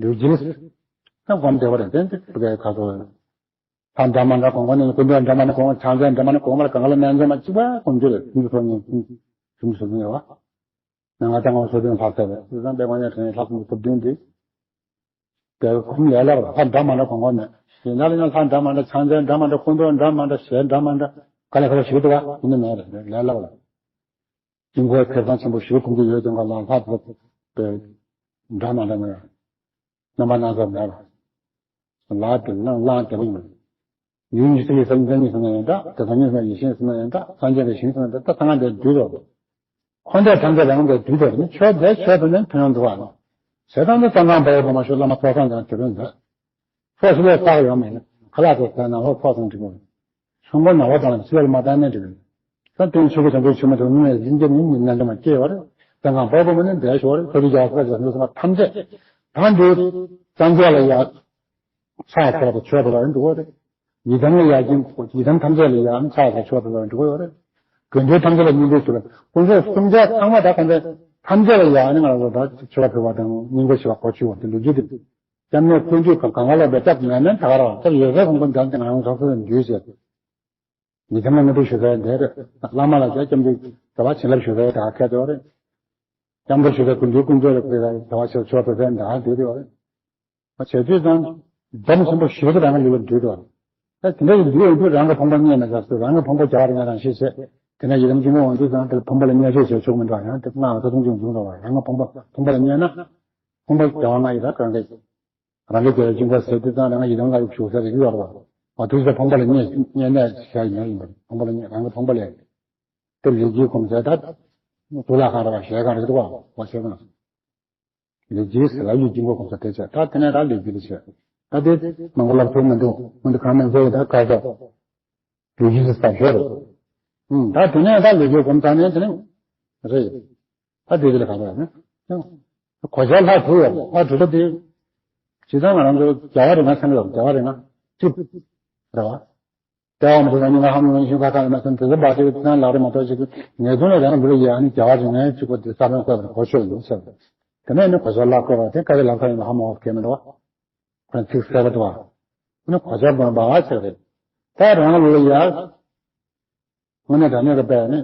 ལུས་ཀྱི། ད་གོམས་བདེ་བ་རེད། དེ་འདི་བུ་གའི་ཁ་ཐོག་ལྷ་འདྲ་མ་འདྲ་གོང་གོང་ནས་ཀུན་འདུས་འདྲ་མ་འདྲ་གོང་གོང་ཕྱག་མཚན་འདྲ་མ་འདྲ་གོང་མ་ལ་གང་ག་ལ་རྣལ་འབྱོར་མ་གཅིག་པ་གོམས་འདྲིས་ལ་ཐུན་ཚོགས་གཉིས་ཐུན་ཚོགས་གཉིས་ཡོད་བ། ནང་ང་ལྟ་ངོ་སོ་བདུན་ལྷག་ཚར་བས་སྲིད་ཙང་པད་མ་ཡ་དྲན་ལྷག་ཐུན་ཚོགས་བདུན་འདི། དེ་གོམས་ལས་སླ་བ་ལྷ་འདྲ་མ་འདྲ་གོང་གོང་ནས་ཡིན་ན་ལ་ཡང་ལྷ་འདྲ་མ་འདྲ་ཕྱག་མཚན་འདྲ་མ་འདྲ་ཀུན་འདུས་འདྲ་མ་འདྲ་ཞལ་འདྲ་མ་འདྲ་ག་ལ་ག་ལ་ཞིག་འདུག་བ་ཡིན་ན་མེད་རེད་ལས་སླ་བ་ལ། དཀྱིལ་འཁོར་ཁེར་རྐྱང་ཆེན་པོ་ཞིག་གོམས་ཀྱི་ཡོད་ཀྱང་ག་ལ་ལྷ་འདྲ་མ་འདྲ་མ་རྣམ་པ་སྣ་ཚོགས་མེད་པ། ལ་དེ་ལ་ལ་དེ་བ་ཡིན། ཡུལ་ཉིད་ཚེ་ཡི་སེམས་ཅན་ཉིད་ཟེར་ན་ཡང་འདྲ། དེ་དང་ཉིད་ཟེར་ན་ཡེ་ཤེས་ཟེར་ན་ཡང་འདྲ། སངས་རྒྱས་ཀྱི་ཞིང་ཟེར་ན་འདྲ། ད་ཚང་མ་དེ་འདུས་རོ། འཁོར་འདས་ཐམས་ཅད་རང་དུ་འདུས་པས་ནི་ཆོས་དེ་ཆོས་དེ་ནི་ཕན་ཡོན་འདུག་བ་ནི། ཞེ་སྡང་དུ་གཙང་ཁང་འབའ་ཡི་བུ་མ་ཞུ་བླ་མ་ཚོགས་བསགས་ཀྱང་དེ་རུ་འདུས། ཚོགས་ཞུ་བའི་རྟགས་ཡོད་མེད་ནི་ཁ་ལག་ཏུ་ཟས་ན་ལྷོ་ཚོགས་དང་འགྲིག་གོ། ཆུ་མགོ་ནག་པོ་དང་ལ་ཚིལ་མ་བཏང་ནས་འགྲིག་གོ། ད་དེང་ཆོས་ཀྱི་དམ་པའི་ཆོས་མ་དང་ནུས་ནས་སེམས་ཅན་ནི་མི་རྣལ་འབྱོར་མ་སྐྱེ་བ་རེད། ད་གང་པོ་པོ་མ་ནི་འདས་ཤོར་རེད། ཁོ་ཚོའི་རྒྱལ་བ་སྲས་ཀྱི་ལྷ་ཚོགས་ཐམས་ཅད་ད་འདི་སངས་རྒྱས་ལ་ཡ་ཕྱག་འཚལ་བ་ཆོས་དེ་ལ་འགྲོ་གི་རེད། ཡི་དམ་ལ་ཡ་ཀྱང་ཡི་དམ་ཐམས་ཅད་ལ་ཡ་ཕྱག་འཚལ་ཆོས་དེ་ལ་འགྲོ་གི་ཡོད་རེད། དགེ་འདུན་ཐམས་ཅད་ལ་སྙིང་པོ་ཞུ་བ་དཀོན་མཆོག་གསུམ་ཆ་ཚང་མ་ད་གང་ཚེ་ཐམས་ཅད་ལ་ཡ་ནི་ང་ལ་ད་ཆོས་ཕུལ་བ་དང་སྙིང་པོ་ཞུ་བ་གོ་ཆུ་བ་དེ་འགྲོ་རྒྱུ་དེ། སྐྱབས་གནས་ཀུན་འདུས་གང་ག་ལ་འབད་ཐབས་མེད་ན་ད་ག་རང་ཐབས་ཡོད་ཚད་ཁོང་ཁོང་འདྲ་དེ་ང་རང་ཚོགས་སུ་འདུས་བྱས། ཉིད་ཐམ་ལ་ངེས་པར་ཞུ་ས་ཡང་འདས་རེད། བླ་མ་ལ་ཀྱང་སྐྱབས་འདུས་དེ་བ་བྱིན་རླབས་ཞུ་ས་ཡང་ད་ཁྱད་དེ་བ་རེད། སྐྱབས་འདུས་ཞུ་ས་ཀུན་འདུས་ཀུན་འདུས་རེད་དེ་བ་ཆོས་ཆོས་དེ་ས་ཡང་ད་དེ་དེ་བ་རེད། བྱས་དུས་ཙང་འདོམ་ཆེན་པོ་ཞུ་ས་རང་གི་ལུས་ལ་འདུས་དེ་བ་རེད། ད་དེ་འདྲ་ཡི་འདུས་ཡོང་དུས་རང་གི་ཕུང་པོ་རྙེད་ན་ཆ་སོ་རང་གི་ཕུང་པོ་རྒྱ་བ་རེ་ང་རང་ཤེས་བྱས་དེ་ན་ཡི་དམ་གྱི་ངོ་འོང་དུས་ཙང་དེ་ཕུང་པོ་ལ་བརྙས་བཅོས་བྱས་ཆོག་མི་འདུག་ཡང་དེ་སྔ་བ་ད་དུང་ཅུང་འབྱུང་རོགས་རང་གི་ཕུང་པོ་ཕུང་པོ་ལ་བརྙས་ན་ཕུང་པོ་རྒྱ་བ་ལྔ་ཡི་ད་གང་གི་རང་གི་རྒྱལ་བའི་དཀྱིལ་འཁོར་ཟེར་དུས་ཙང་རང་ཡི་དམ་ལ་ཡུག་ཞུགས་ཟེར་རེ་ཡོད་རེད་བ། དུས་ཚོད་ཕུང་པོ་ལ་བརྙས་བརྙས་ནས་བྱས་ཡོད་ཡིན་པ་རེད། ཕུང་པོ་ལ་བརྙས་རང་གི་ཕུང་པོ་ལས། དེ་ལས་ཀྱི་གོམས་ཚད་ད། གཙུག་ལག་ཁང་རེད་བ་ཞལ་ཁང་རེད་འདུག་བ་བ་ཞལ་ཁང་། ལས་ཀྱི་ཟེར་ལ་ཡུལ་དཀྱིལ་འཁོར་གོམས་ཚད་དེ་བྱས་ད་དེ་ནས་ད་ལས་ཀྱི་དེ་བྱས། ད་དེ་མང་པོ་ལབ་ཐུབ་མི་འདུག་མི་འདུག་གང་མང་ཚད་ད་ག་ས། ལས་ཀྱི་ཟེར་ས་ཞོར་རེད། ད་དེ་ནས་ད་ལས་ཀྱི་གོམས་ཚད་ནས་དེ་ནས། རེད། ད་དེ་དེ་ལ་ག་རེ་ཡོད་ན། གོ་ཆ་ལྷག་དྲུག་ཡོད་ལྷག་དྲུག་པོ་དེ། ཇི་ལྟར་ང་རང་ཚོ་རྒྱལ་བ་རིགས་ལྔ་ཚང་གི་ཡོད་རྒྱལ་བ་རིགས་ལྔ། གཅིག་རེད་བ། ལྟེ་བ་མ་དེ་ང་ཉིད་ང་ཧ་མ་ཡོང་ཤིང་ཁ་ཁ་ཡོད་མ་སོང་དེ་ཚོ་འབའ་ཞིག་ཚང་ལག་རེ་མ་གཏོགས་ཞིག་ངེས་དོན་ལ་རང་འདི་ལ་ཡ་ནི་རྒྱལ་བ་རིགས་ལྔའི་གཅིག་པོ་དེ་ས་བོན་བཀོད་པར་གོ་ཆོད་ཡིན་ཟེར། དེ་ནས་ནི་གོ་ཆ་ལྷག་བཀོད་པ་དེ་ཀ་རེ་ལབ་ཁ་ཡིན་ན་ཧ་མ་ཡོང་མཁན་མི་འདུག་བ། ཁོ་ཚིག་གསལ་པོ་འདུག་བ། ནི་གོ་ཆ་བོན་པ་ཆེ་རེད། ད་རང་ལ་ཡ། དངོས་གནས་དྲང་གནས་ཀྱི་དཔེ་ནི།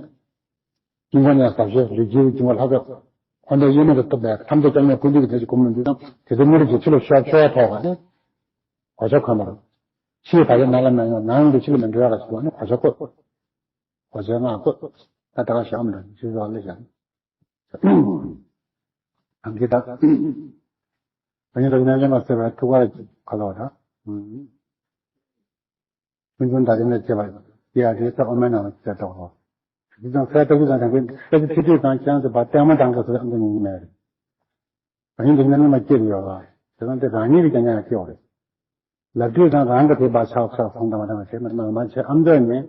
དཀྱིལ་འཁོར་ནས་ཟབ་ཤོས་ལུས་དཀྱིལ་དཀྱིལ་འཁོར་ལྷག་ཏུ། འཁོར་འདས་དབྱེར་མེད་དུ་གཏུབས་པའི་ཐམས་ཅད་སྐྱབས་གནས་ཀུན་འདུས་ཀྱི་དེ་ཅིག་སྒོམ་མི་འདུས་ཙང་དེ་ཚོ་དངོས་གྲུབ་ཀྱི་ཕྱི་ལ་ཤོག་ཤོག་ཐོག་ག་ནི། གོ་ཆ་གོན་པར། ཕྱིའི་བར་ཆད་ནང་ལ་མ་ཡོང་། ནང་གི་ཕྱི་ལ་མི་འགྲོ་ཡག་ལ་ཞུགས་པ་ནི་གོ་ཆ་བཀོད། གོ་ཆ་སྔགས་བཀོད། ད་ད་ག་བཞག་མི་འགྲོ། ཕྱི་ལ་ལ་བཞག། ཨང་ཀི་ད། ཨ་ནི་ད་ནང་ལ་མ་ཟེར་བ་ཐུགས་ཀར་ཁ་ལོ་ད། ཆུང་ཆུང་དག་ཅིང་ལ་བཅས་པ་ཡ་དེ་ཚེ་ཨོ་མའི་ནང་ལ་བཅས་ཏོ། དེ་ཙང་ཚེ་ལྟ་བུ་དང་དང་པོའི་ལྟ་བུ་ཆེ་ཆུང་དང་ཅང་དུ་བ་ལྟད་མོ་དང་ག་སོ་ཨ་མདོ་ཉིད་མེད། རང་ཉིད་དུ་ཉམས་ལེན་མ་སྐྱེས་ཡོད་ལ། དེ་ཙང་དེ་རང་ཉིད་ཀྱི་ཀྱང་ཡང་སྐྱེ་བ་རེད། ལབ་དུས་ཙང་རང་གི་དེ་བ་ཆགས་ཆགས་སོང་དང་མ་དང་བྱས་མ་མ་བྱས་ཨ་མདོ་ཉིད།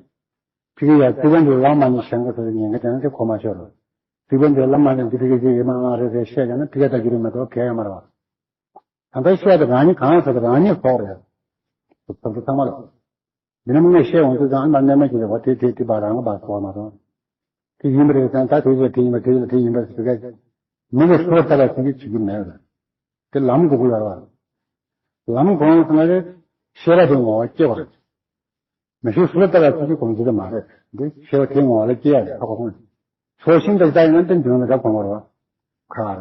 ཕི་གི་ཡ་ཚིག་པ་འདི་ལམ་མ་ནི་གཞན་ག་སོ་ཉན་ག་དེ་ན་དེ་གོ་མ་ཤོར་རོ། ཚིག་པ་འདི་ལམ་མ་ནི་འདི་ཕི་གི་ཅི་ཡི་མ་ང་རེ་རེ་བཤད་ཀྱང་ན་ཕི་ག་ད་རྒྱུ་རེད་མ་གཏོགས་གལ་ཡོད་མ་རེད་བ། ད་ལྟ་བཤད་དེ་རང་ཉིད་གང་ཟེར་དེ་རང་ཉིད་སོགས་རེད། ཚོགས་གཙོ་ཚང་མ་ལ། འདི་ནི་མི་ངས་བཤད་འོང་དུས་ཙང་ཨ་མ་རྣལ་མ་ཅིག་རེད་བ། དེ་དེ་དེ་བ་རང་གི་བ་གོ་བ་མ་སོང་། དེ་ཡིན་པ་རེད་ཙང་ད་དེ་ཚོ་དེ་ཡིན་པ་དེ་ཚོ་དེ་ཡིན་པ་ཟེར་ག་མི་ལ་སུ་ལ་ལྟ་བ་ཟེར་གྱི་བྱེད་ཀྱི་མེད་ལ། དེ་ལམ་གོ་དགོས་ཡོད་རེད་བ། ལམ་གོ་སོང་ན་རེད། ཤེས་རབ་དེ་ངོ་བོ་སྐྱེ་བ་རེད། མི་ཤེས་སུ་ལ་ལྟ་བ་ཟེར་གྱི་གོམས་གཤིས་དེ་མ་རེད། འདི་ཤེས་པ་དེ་ངོ་བོ་ལ་སྐྱེ་ཡ་རེད། ཧ་གོ་སོང་། ཚོགས་ཤིང་དེ་ལྟ་ཡིན་ན་དེ་འདུན་ལ་རབ་གོ་མ་རེད་བ། ཁ་རེད་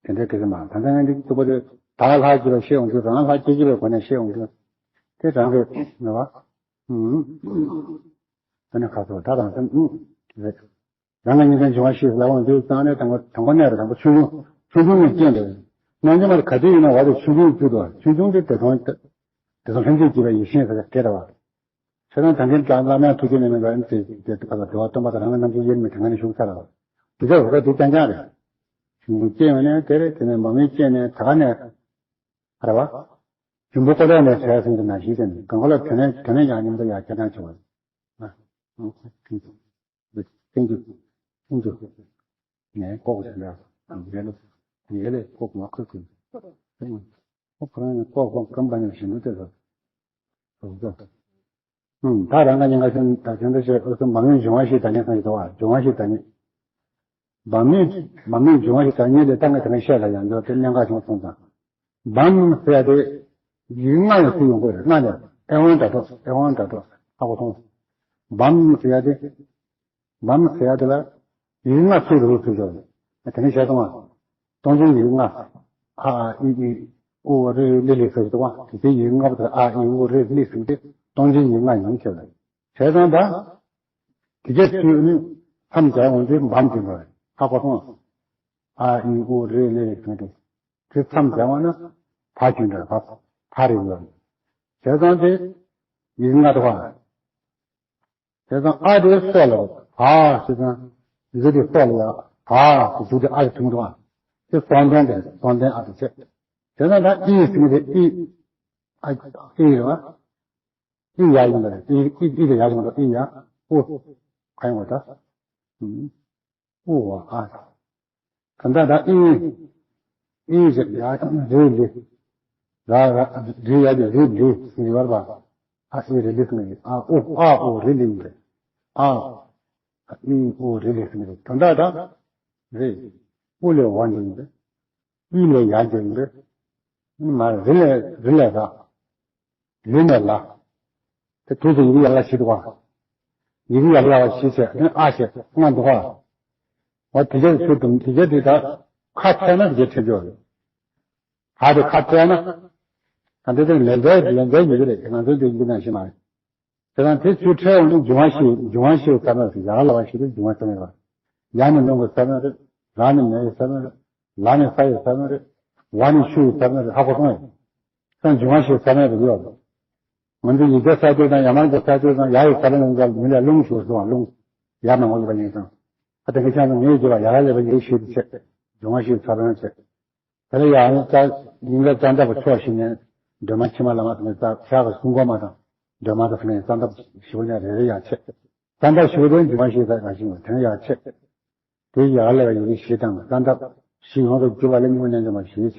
བ། དེ་འདྲའི་སྐད་ཆ་མ་ད་ལྟ་ང་འདི་གཙུག་པ་དེ་བདག་ལྷག་གི་ལ་ཤེས་ཡོང་དུས་རང་ལྷག་སྐྱེ་གི་ལ་གོ་ནས་ཤེས་ཡོང་དུས་དེ་རང་གི་ངེས་པ། ཨུམ། ད་ནི་ཁ་ཚོ་ད་རང་སེམས་ཨུམ་རེད། རང་གི་ཉིན་མཚན་འབྱུང་བ་ཤེས་ལ་འོང་དུས་ཙང་ནས་དང་པོ་དང་པོ་གནས་རེད། དང་པོ་ཆུང་ཆུང་ཆུང་ཆུང་ནས་སྐྱེས་འདུག་རྣལ་འབྱོར་མ་ག་དུས་ཡིན་ན་བ་དེ་ཆུང་ཆུང་བཅུ་དུ་ཆུང་ཆུང་དེ་དེ་སོང་དེ་སོང་ལྷན་ཅིག་སྐྱེས་པ་ཡེ་ཤེས་ཟེར་དེ་རེད་བ། ཁྱེད་རང་དྲང་ཁན་ཀྱང་བླ་མའི་ཐུགས་རྗེ་ནས་མེད་པ་ཨེམ་ཙི་དེ་ཕ་ལ་དེ་བ་སྟོན་པ་དང་རང་གི་རྣམ་འགྱུར་དབྱེར་མེད་དྲང་ཁན་ནས་ཤུགས་ཚ་ར། དེ་ཚོ་རུ་ཁ་དེ་ཅང་ཅང་རེད། ཞིང་དུ་སྐྱེས་ཡོང་ནས་དེ་རེད། དེ་ནས་མ་མི་སྐྱེས་ནས་ད་ག་ནས་ཧ་ར་བ། འབྱུང་པོ་ཀོ་ལས་ནས་བྱས་ཟིན་གྱི་ན་ཞིག་དེ་ནས་གང་ག་ལ་དེ་ནས་དེ་ནས་ཡང་མཉམ་དུ་ཡང་ཁྱེད་རང་བྱུང་བ། ཐེངས་རྒྱུ་ཐེངས་རྒྱུ་ངས་ལྐོག་ཞིག་ལ་ཡེ་ལ་ཡེ་ལ་ལྐོག་མ་ཁུར་ཁུར། ཁོ་ཁོ་རང་ནི་ལྐོག་ལྐོག་སྐམ་པ་ནས་ཞིམ་པོ་སྟེར་ཐུབ་ཐུབ། ད་རང་ག་ཉིན་ག་ཤོན་ད་ཤོན་ད་ཤོད་ཨུ་སུ་མ་མོའི་འབྱུང་བ་ཞིག་ད་ཉིན་གང་ཞིག་འདུག་བ། འབྱུང་བ་ཞིག་ད་ཉིན། མ་མོའི་མ་མོའི་འབྱུང་བ་ཞིག་ད་ཉིན་ལས་ད་ང་ད་ང་བཤད་ལ་ཡང་འདུག་དེ་གནད་འགག་བྱུང་སོང་ཙང་། བམ་ཟེར་ཡ་དེ་ཡིག་ལྔ་ཡང་ཚུར་ཡོང་གི་རེད། ལྔ་ནས་ཨེ་ཝང་འདྲ་གྲོགས་ཨེ་ཝང་འདྲ་གྲོགས་ཧ་གོ་སོང་། བམ་ཟེར་ཡ་དེ། བམ་ཟེར་ཡ་དེ་ལ་ཡིག་ལྔ་ཚུར་རུ་ཚུར་འཇོག་རེད། དེ་ནས་བཤད་སོང་ང་། སྟོང་ཆེན་ཡིག་ལྔ། ཨ་ཨ་ཨི་ཨི། ཨུ་ཨོ་རི་ལི་ལི་ཟེར་གྱི་འདུག་བ། དེ་ཚོའི་ཡིག་ལྔ་པོ་དེ་ཨ་ཨི་ཨུ་རི་ལི་ཟེར་གྱི་སྟོང་ཆེན་ཡིག་ལྔ་ཡིན་ཟེར་བ། བྱས་ཙང་ད། དེ་གས་ཚུར་ནི་མཚམས་སྦྱར་འོང་དུས་འབམ་དེ་འགྲོ་རེད། ཧ་གོ་སོང་། ཨ་ཨི་ཨུ་རི་ལི་ལི་ཟེར་གྱི་དེ་མཚམས་སྦྱར་བ་ན་བ་གྱོན་འདྲ་བ་བ་རེད་ཡོད། བྱས་ཙང་དེ་ཡིག་ལྔ་འདུག་བ། བྱས་ཙང་ཨ་དེ་སོགས་ལ་བ་ཞེས་ཙང་། འདི་དེ་སོགས་ལ་ཡ་བ་ཞེས་འཇུག་དེ་ཨ་དེ་ཐུང་འདུག་བ། དེ་སོང་ལྡན་དེ་སོང་ལྡན་ཨ་དེ་བྱས། བྱས་ཙང་ད་ཨི་ཟེར་གྱི་དེ་ཨི། ཨ་ཨི་རེད་བ། ཨི་ཡ་ཡིན་པ་རེད། ཨི་ཨི་ཨི་དེ་ཡ་ཡིན་པ་ཨི་ཡ། ཨུ། ག་ཡིན་པ་ད། ཨུ་བ་ཨ། གང་ལྟར་ད་ཨི། ཨི་ཟེར་ཡ་རི་ལི། ར་ར་རི་ཡ་དེ་རི་ལི་ཟེར་བར་བ། ཨ་ཨི་རི་ལི་ཟེར་ནི་ཨ་ཨུ་ཨ་ཨུ་རི་ལི་ཡིན་པས། ཨ། ཨ་ཨི་ཨུ་རི་ལི་ཟེར་ནི་གང་ལྟར་ད། རི། ཨུ་ལས་བ་འཇོག་ཡིན་པས། ཨི་ལས་ཡ་འཇོག་ཡིན་པས། མ་རི་ལས་རི་ལས་ར། ལི་ནས་ལ། དེ་དུས་སུ་ཡི་གེ་ཡར་ལ་ཞིག་འདུག་བ། ཡི་གེ་ཡར་ལ་བ་ཞིག་བྱས་ཨ་ཞེས་ལྔ་འདུག་བ། འོ་དེ་རྒྱ་ཚུལ་དུ་དེ་རྒྱ་དེ་ད་ཁ་ཕྱེ་ན་དེ་རྒྱ་ཁྲིད་འཇོག་རེད། ད་དེ་ཁ་ཕྱེ་ན། ད་འདི་དེ་ལན་འདས་ལན་འདས་ཡི་གེ་རེད། ང་ཚོའི་དེ་ཡི་གེ་ནང་བཞིན་མ་རེད། དེ་དང་དེ་ཚུལ་ཕྲད་འོང་དུས་འབྱུང་བ་ཞིག་འབྱུང་བ་ཞིག་ཟེར་ན་ཡར་ལ་བ་ཞིག་རེད། འབྱུང་བ་ཟེར་ན་རེད། ཡ་ནི་རླུང་གི་ཟེར་ན་རེད། ར་ནི་མེ་ཡི་ཟེར་ན་རེད། ལ་ནི་ས་ཡི་ཟེར་ན་རེད། བ་ནི་ཆུ་ཡི་ཟེར་ན་རེད། ཧ་གོ་སོང་ངས། ད་འབྱུང་བ་ཞིག་ཟེར་ན་རེད་ཡོད། ང་ཚོ་ཡི་གེ་གསར་གཏོད་དང་ཡར་མར་གྱི་གསར་གཏོད་དང་ཡ་ཡི་ས་ལ་ནང་ག་མི་ལ་རླུང་ཞུགས་སོང་། རླུང་ཡར་མ་འོངས་པ་ཡིན་ཙང་། ཨ་དེ་ག་ཆ་ནས་ངས་བརྗོད་པ་ཡ་ལ་ལས་པ་ཡེ་ཤེས་དེ་བྱས། འབྱུང་བ་ཞིག་ས་ལ་བྱས། དེ་ལ་ཡང་རྩ་ཉིན་ག་རྩ་འདབ་པ་ཕྱོགས་ཤིག་ནས་སྒྲོལ་མ་ཕྱི་མ་ལ་མ་དང་རྩ་ཤར་ག་སྲུང་འཁོར་མ་དང་སྒྲོལ་མ་དང་ཟེར་ནས་རྩ་འདབ་བཞི་པོ་ཡང་རེ་རེ་ཡང་བྱས། རྩ་འདབ་བཞི་པོ་དེ་འབྱུང་བ་ཞིག་ད་ག་ཞིག་དེ་ནས་ཡང་བྱས། དེ་ཡར་ལས་པ་ཡི་གེ་བཞི་དང་རྩ་འདབ་བཞི་ཡོངས་སུ་གྱུར་པ་ལས་སྙིང་པོ་རྣལ་འབྱོར་མ་བཞི་བྱས།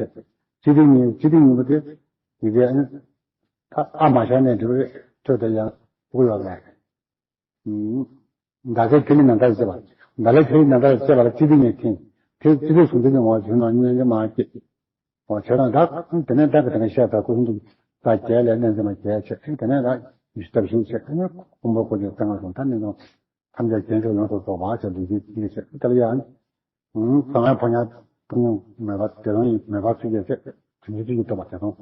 སྤྱི་དེ་གཉིས་སྤྱི་དེ་གཉིས་པོ་དེ་ཡི་གེ་ཨ་ནི་ད་ཨ་མ་ཤར་ནས་འབྲི་བ་རེད། ཐོད་དེ་ཡང་དབུ་ལོག་ལས། ཟླ་ཚེས་ཐིག་ལེ་ནམ་ཟླ་ཡི་བྱེད་པ། ཟླ་ལེ་ཐིག་ལེ་ནམ་ཟླ་ཡི་བྱེད་པ་ལ་སྤྱི་དེ་ཉིད་མཁྱེན། དེ་སྤྱི་དེ་གཟུང་དེ་ཉིད་ངོ་བོ་བྱུང་ན་སྙིང་རྗེ་མ་སྐྱེས། འོ་བྱས་ཙང་ད་དེ་ནས་ད་ག་དེ་ནས་བཤད་ཚར་སྐུ་གསུང་ཐུགས་ས་རྒྱས་ལས་རྣལ་འབྱོར་མ་རྒྱས་བྱས། དེ་ནས་ད་ཉི་ཤུ་རྩ་བཞི་བྱས། དེ་ནས་ཀུན་འབུལ་སྐུ་མཆོད་རྩེ་ལྔ་སོང་ད་ནི་ནང་ཐམས་ཅད་རྒྱན་ཆོག་ཡོངས་སུ་རྫོགས་པ་བྱས་ལུས་ཀྱི་ཅི་བྱས་དེ་ལ་ཡང་། གསང་བའི་ཕོ་ཉ་ཀུན་སློང་མོས་པ་དེ་རང་ཡིན་མོས་པ་ཚུལ་གྱིས་བྱས། དོན་གྱི་ཚུལ་གྱིས་རྟོགས་པ་དེ་དང་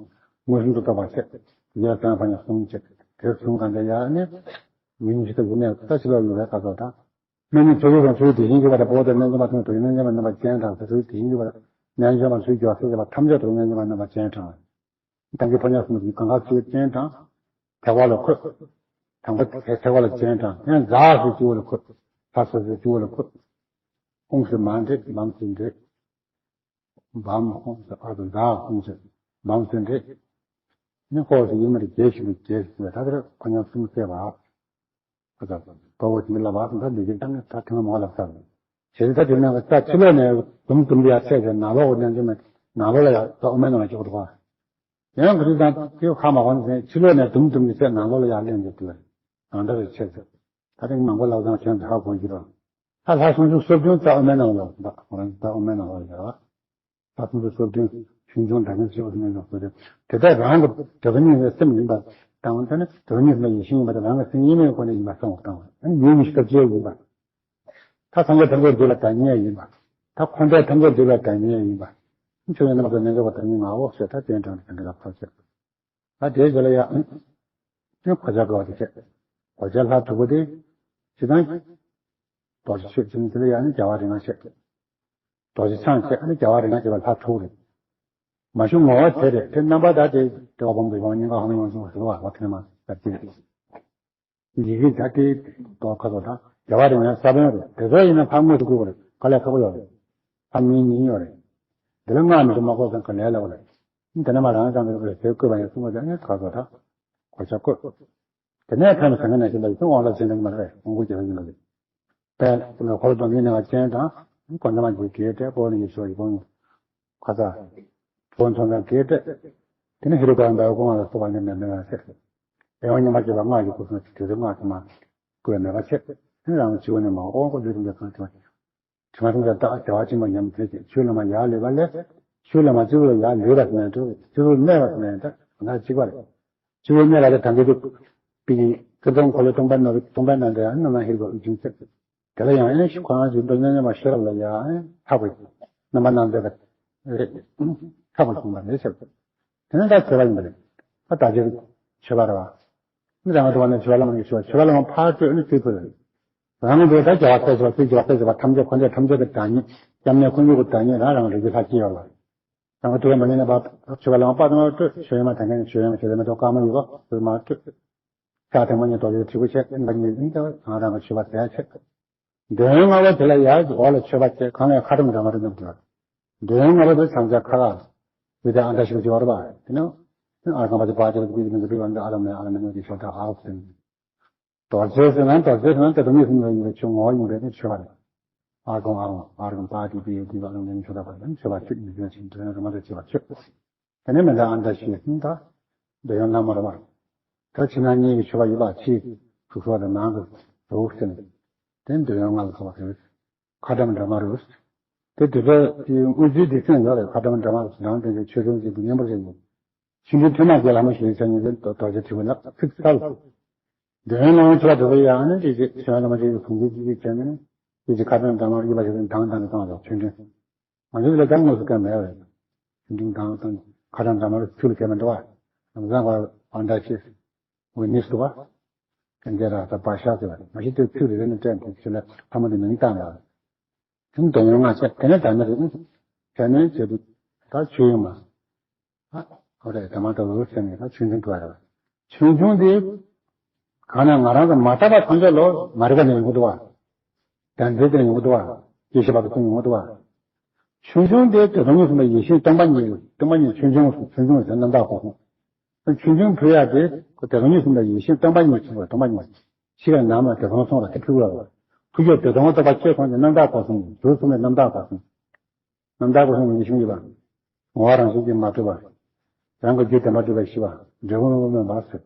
མངོན་སུམ་དུ་རྟོགས་པ་བྱས། ཡ་དང་ཕ་ཉ་གསུམ་བྱས། དེ་གསུམ་གང་དེ་ཡ་ནི་མི་ཉི་ཤུ་རྩ་དགུ་ནས་ད་ཕྱི་ལོགས་ཡོད་པའི་ཁ་ཚོ་དང་། སྨན་ནི་ཆོས་ཡོད་དང་ཆོས་དེ་བཞིན་གྱུར་པ་དང་། འཕོ་བ་དང་རྣལ་འབྱོར་མ་དང་བོད་ཀྱི་རྣལ་འབྱོར་མ་རྣམ་པ་ཅན་དང་། ཆོས་དེ་བཞིན་གྱུར་པ་དང་། རྣལ་འབྱོར་མ་ཆོས་ཀྱི་བ་སོགས་བྱས་པ་ཐམས་ཅད་དུ་རྣལ་འབྱོར་མ་རྣམ་པ་ཅན་དང་། དང་གི་ཕོ་ཉ་གསུམ་གྱི་གང་ག་ཆོས་ཅན་དང་། ཐེག་པ་ལ་འཁོད། དང་པོ་ཐེག་པ་ལ་ཅན་དང་། ཡང་འཛག་སུ་སྤྱི་བོ་ལ་འཁོད། ལྷ་སོ་སོའི་སྤྱི་བོ་ལ་འཁོད། ཧཱུྃ་སུ་མ་འདྲེས་བམ་སུ་འདྲེས། བམ་ཧཱུྃ་སུ་ཨ་ཏུ་འཛག་ཧཱུྃ་སུ་བམ་སུ་འདྲེས། ནི་ཧོ་སུ་ཡིད་མ་བདེ་རྒྱས་ཤིང་རྒྱས་ཤིང་ད་དེར་ཕོ་ཉ་གསུམ་བཤད་པ། ཨ་ད་ད་བོ་དེ་ལ་བ་ད་འདི་གི་ད་ནི་ད་ཐེངས་མ་ལབ་ཚར། ཞེས་ད་དེ་ནས་ད་ཕྱི་ལོགས་ནས་དུམ་དུམ་ཡར་ཆད་ཟེར། ནང་ལོགས་ནས་འཇུ་མེད། ནང་ལོགས་ལ་ཡར་ད་ཨོ་མའི་ནང་ལ་འཇུག་འདུག་ག་ཡང་ག་དུས་དང་དེ་ཧ་མ་གོ་ནས་ཕྱི་ལོགས་ནས་དུམ་དུམ་གྱི་ཚད་ནང་ལོགས་ལ་ཡར་ལེན་དགོས་དུས། གང་འདྲ་རེ་བྱས་ཟེར། ད་རིང་མང་པོ་ལབ་ཙང་ཁྱོད་ཚོ་ཧ་གོ་གི་རེད། ད་ལྷ་སུམ་ཅུ་སོ་བདུན་རྩ་ཨོ་མའི་ནང་ལ་ཡོད་པ། ཁོ་རང་རྩ་ཨོ་མའི་ནང་ལ་ཡོད་པ། ལྷ་སུམ་ཅུ་སོ་བདུན་ཆུང་ཆུང་དང་ནི་ཞེས་པ་ནས་ཡོད་པ་རེད། དེ་དག་རང་གི་དེ་ག་ཉིད་ནས་སེམས་ཡིན་པ་དང་། དེ་ནི་དེ་ག་ཉིད་ནས་ཡེ་ཤེས་ཡིན་པ་དང་། རང་གི་སེམས་ཡེ་མེད་སྒོ་ནས་ཡིན་པ་གསུངས་པ་དང་། ཡུལ་ཉི་ཤུ་རྩ་བརྒྱད་ཡིན་པ། ད་སངས་རྒྱས་ཐམས་ཅད་འདུས་པ་དང་ཉིད་ཡིན་པ། ད་འཁོར་འདས་ཐམས་ཅད་འདུས་པ་དང་ཉིད་ཡིན་པ། ཆོས་ཉིད་རྣམ་པར་གྲོལ་རྣལ་འབྱོར་པ་དང་ཉིད་ངའོ་ཞེས་ད་རྟེན་དྲངས་ནས་གང་གི་ལ་ཕར་བཤད། ད་དེའི་རྗེས་ལ་ཡང་གོ་ཆ་བགོས་པ་དེ་བཤད། གོ་ཆ་ལྷ་དྲུག་པོ་དེ་སྤྱིར་བཏང་རྡོ་རྗེ་ཆོས་ཅན། དེ་ལ་ཡང་ནི་རྒྱལ་བ་རིགས་ལྔ་བཤད། རྡོ་རྗེ་འཆང་བཤད། ཨ་ནི་རྒྱལ་བ་རིགས་ལྔ་བྱེད་པ་ལྷ་དྲུག་རེད། མ་གཞི་ངོ་བོ་དེ་རེད། དེ་རྣམ་པ་ད་དེ་དེ་བ་སྦོམ་དེ་བ་སྙིང་ག་ཧ་མ་ཡོང་ཟེར་བ་བ་དེ་མ་ད་དེ་རེད། ཡི་གེ་ད་དེ་རྡོ་ཁ་དོ་ད་རྒྱལ་བ་རིགས་ལྔ་ས་བོན་རེད། དེ་ཚོ་ཡིན་ན་ཕར་དངོས་སུ་བཀུར་བ་རེད། དཀའ་ལས་ཁག་པོ་ཡོད་རེད། ཕར་མིའི་ཉིན་ཡོད་རེད། འདི་ལ་སྔགས་མི་འདུག་མ་བཀོལ་ཙང་ག་ལས་སླ་བོ་རེད། དེ་ནས་མ་རང་རང་ཚང་གི་རེད། དེ་བཀོད་པ་ཡིན་གསུང་བ་དེ་ནས་ཁ་དོ་ད་གོ་ཆ་བཀོད། དེ་ནས་ཐོན་ཟེར་མཁན་ནང་བཞིན་པ་ཡིན་ཙང་དབང་ལ་ཟིན་ལེགས་མ་རེད། དབང་པོ་རྒྱལ་བ་ཡིན་པ་རེད། དཔལ་འཁོར་ལོ་སྡོམ་པའི་གནས་པ་ཅན་དང་། གོ་འདྲ་མ་གྱི་གེགས་བྲལ། པོ་ལ་ཡེ་ཤེས་ཡི་དབང་ཁ་ཚ། གྲོལ་མཚོན་དང་གེགས་བྲལ། དེ་ནས་ཧེ་རུ་ཀ་འདའ་ཀུ་མ་ལ་སོགས་པ་ནི་མེད་མེད་ལ་ཟེར། ཨེ་ཝང་ཉི་མ་བྱེད་པ་སྔགས་ཀྱི་སྐུ་གསུང་ཐུགས་སུ་སྔགས་ཀྱི་མ་བཀོད་མེད་པ་ཆེ། དེ་རང་བྱིའུ་ནས་མ་དབང་པོ་ལུས་དང་འདྲ་གང་བྱེད་པ། དྲི་མ་ཐམས་ཅད་དག་དལ་བ་ཅན་པ་ཉམས་བྱེད་ཅིང་། ཆོས་ལ་མ་ཡར་ལུས་པ་ལས། ཆོས་ལ་མ་སྤྱི་བོར་ཡར་ལུས་པ་ཟེར་ནས་འགྲོ། སྤྱི་བོར་གནས་པ་ཟེར་ནས་ད་ང་གཅིག་པ་རེད། སྤྱི་བོར་གནས་པ་ལས་དང་གི་དུ། པི་ཀི་ཀི་སྟོང་འཁོར་ལོ་སྟོང་པ་ནོར་སྟོང་པ་ན་འདྲ་ཡང་ན་ན་ཧེ་རུ་ཀ་ཨུ་ཅུང་ཚེ། དེ་ལ་ཡང་ཨེ་ཁོ་རང་ཚོའི་མདོ་སྨྱོན་མཉམ་པ་ཤེས་རབ་ལ་ཡང་ཨེ་ཐག་པ་རྣམ་པ་སྣ་ཚོགས་པ་རེད། ཐག་པ་བྱུང་བ་རེད་ཟེར། དེ་ནས་ད་མཆོད་པ་ཡིན་པ་རེད། ད་ད་ཅིག་མཆོད་པ་རེད་བ། མི་རང་གི་འགྲོ་བ་ནི་མཆོད་པ་བླ་མ་གི་མཆོད་པ། མཆོད་པ་བླ་མ་ཕར་སྤྲོད་ནི་སྤྲོད་ཕུལ་རེད། རང་གི་འགྲོ་ད་རྒྱལ་བ་སྲས་བཅས་པ་སྲས་བཅས་པ་སྲས་བཅས་པ་ཐམས་ཅད་འཁོར་འདས་ཐམས་ཅད་ཀྱི་བདག་ཉིད། སྐྱབས་གནས་ཁོ་ན་ཀུན་གྱི་བདག་ཉིད་རང་རང་རིག་པའི་ལྷ་སྐྱེས་ཡོད་ལ། རང་གི་འགྲོ་བ་མ་ཉིད་ནས་མཆོད་པ་བླ་མ་དཔའ་ཐུབ་པ་སྤྲོད། མཆོད་ཡོན་མ་དང་ཁན་མཆོད་ཡོན་མ་བྱེད་ལ་མེ་ཏོག་དཀར་མོ་ཡོད་པ་མ་སྤྲོད། ཕྱག་དེ་མ་ཉིད་རྡོ་རྗེ་དྲིལ་བུ་ཆེ་ཨིན་པ་ཉིད་ཨིན་ཀྱང་རང་རང་གི་མཆོད་པ་ཟས་ཆེ། འདོད་ཡོན་ལྔ་པོ་དེ་ལ་ཡར་འོག་ལ་མཆོད་པ་བྱས། གང་ལ་ཡང་ཁ་ཏོན་འདྲ་མ་རེད་འདུག་འདོད་ཡོན་ལྔ་པོ་དེ་བྱང་ཆ་ཁ་ཁ་བི་དེ་ཨ་འདྲ་ཞིག་བྱེད་པ་རེད་པ། དེ་ནི་ཨ་ཁང་པ་དེ་པ་དེ་ལ་དེ་ལ་དེ་ལ་ཨ་ལ་མེ་ཨ་ལ་མེ་ནོ་དེ་ཤོ་ད་ཨ་ཟེར། རྡོ་རྗེ་ཟེར་ན་རྡོ་རྗེ་ཟེར་ན་དེ་དང་ཉིད་ཟེར་ན་ཡིན་པའི་ཆོས་ངོ་བོ་ཡིན་པའི་མཆོད་པ་རེད། ཨ་ཁང་ཨ་རང་ཨ་རང་པ་དེ་དེ་དེ་ལ་ཨ་ལ་མེ་མཆོད་པ་རེད། མཆོད་པ་ཆོས་ཡིན་པའི་ཆོས་འདོད་ཡོན་ལྔ་པོ་དེ་མཆོད་པ་ཆོས། དེ་ནས་མི་འདྲ་ཨ་འདྲ་ཞིག་ད་འདོད་ཡོན་ལྔ་མ་རེད་པ། ད་ཕྱི་ནང་གཉིས་ཀྱི་མཆོད་པ་ཡོད་པ། ཕྱི་དྲུག་སོགས་དང་ནང་གི་དྲུག་ཟེར་ནས། དེ་འདོད་ཡོན་ལྔ་ལ་སོགས་པ་རེད། ཁ་ཏོན་འདྲ་མ་རུ། དེ་དེ་ཚོ་དེ་དངོས་ཚུལ་དེ་ཚོ་ཡོད་རེད། ཁ་ཏོན་འདྲ་མ་རུ་ནང་དེ་ཚོ་ཆོས་དོན་གྱི་སྙན་པོ་ཞིག་ཡོད། ཆོས་འབྱུང་ཐོན་མ་རྒྱལ་ལྷ་མོ་ཞེས་བྱ་ཉིད་ཀྱི་རྡོ་རྗེ་དྲིལ་བུ་ལ་ཚིག་གསལ། འདོད་ཡོན་ལྔ་མཆོད་པ་དེ་ཚོ་ཡང་ནི་དེ་ཚོ་ཆོས་ལ་མ་བྱེད་ཀྱི་གཟུང་འཛིན་ཅི་ཞིག་བྱས་ནས་དེ་ཚོ་ཁ་ཏོན་འདྲ་མ་རུ་ཡོད་པ་ཞིག་དང་དང་དུ་བཏང་ཡོད། ཆོས་འབྱུང་། ང་ཚོ་ལ་ད་དངོས་སུ་བཀལ་མེད་པ་རེད། ཆུང་ཆུང་དང་དང་ཁ་ཏོན་འདྲ་མ་རུ་ཚུལ་གལ་མི་འདུག་པ། ང་ཚང་བར་ཨ་འདྲ་ཞིག་འོ་ནི་སུ་བ། ཀན་ཇེ་ར་ད་པ་ཤ་ཟེར་བ་རེད། མ་གཞི་དེ་ཚུལ་རེ་རེ་ནས་སྤྲད་འདུག་ཕྱི་ལ་ཕ་མ་དེ་མིང་བཏགས་ཡོད་རེད། དེ་འདོད་ཡོན་ལྔ་བྱས། དེ་ནས་ད་ནི་རེད། དེ་ནས་བྱེད་དུ་ད་ཆོས་ཡོད་མ། ཨ་ཨོ་རེད། ད་མ་ད་འུ་ཟེར་ནས་ད་ཆུང་ཆུང་འགྲོ་ཡ་རེད། ཆུང་ཆུང་དེ་གང་ན་ང་རང་གི་མ་བརྟགས་པ་ཐམས་ཅད་ལོ་མ་རིག་པ་ནས་ཡོང་གི་འདུག་བ། དོན་འདི་དེ་ཡོང་གི་འདུག་བ། སྐྱེ་ཤི་བར་དུ་ཀུན་ཡོང་གི་འདུག་བ། ཆུང་ཆུང་དེ་དེ་དང་ཉིད་གསུམ་པའི་ཡེ་ཤེས་སྟོང་པ་ཉིད། སྟོང་པ་ཉིད་ཆུང་ཆུང་ཆུང་ཆུང་ཟེར་རྣམ་དག་གོ་གསུངས། ཆུང་ཆུང་ཕུལ་ཡ་དེ་དེ་དང་ཉིད་གསུམ་པའི་ཡེ་ཤེས་སྟོང་པ་ཉིད་ཆུང་བ་སྟོང་པ་ཉིད། ཤི་ཁ་ནང་མ་དེ་གང་སོང་ལ་དེ་ཕུལ་བ་ལ། ཕུལ་རྒྱུ་དེ་དང་རྟོགས་པ་སྐྱེ་སོང་དེ་རྣམ་དག་གོ་གསུངས། དུས་གསུམ་པའི་རྣམ་དག་གོ་གསུངས། རྣམ་དག་གོ་གསུངས་ཡེ་ཤེས་ཡོད་པ། ངོ་བོ་རང་བཞིན་གྱིས་མ་གྲུབ་པ། རང་གི་རྒྱུད་བདེན་པར་གྲུབ་པ་ཞི་བ། འབྲས་བུ་མི་སྨོན་པ་ཟེར།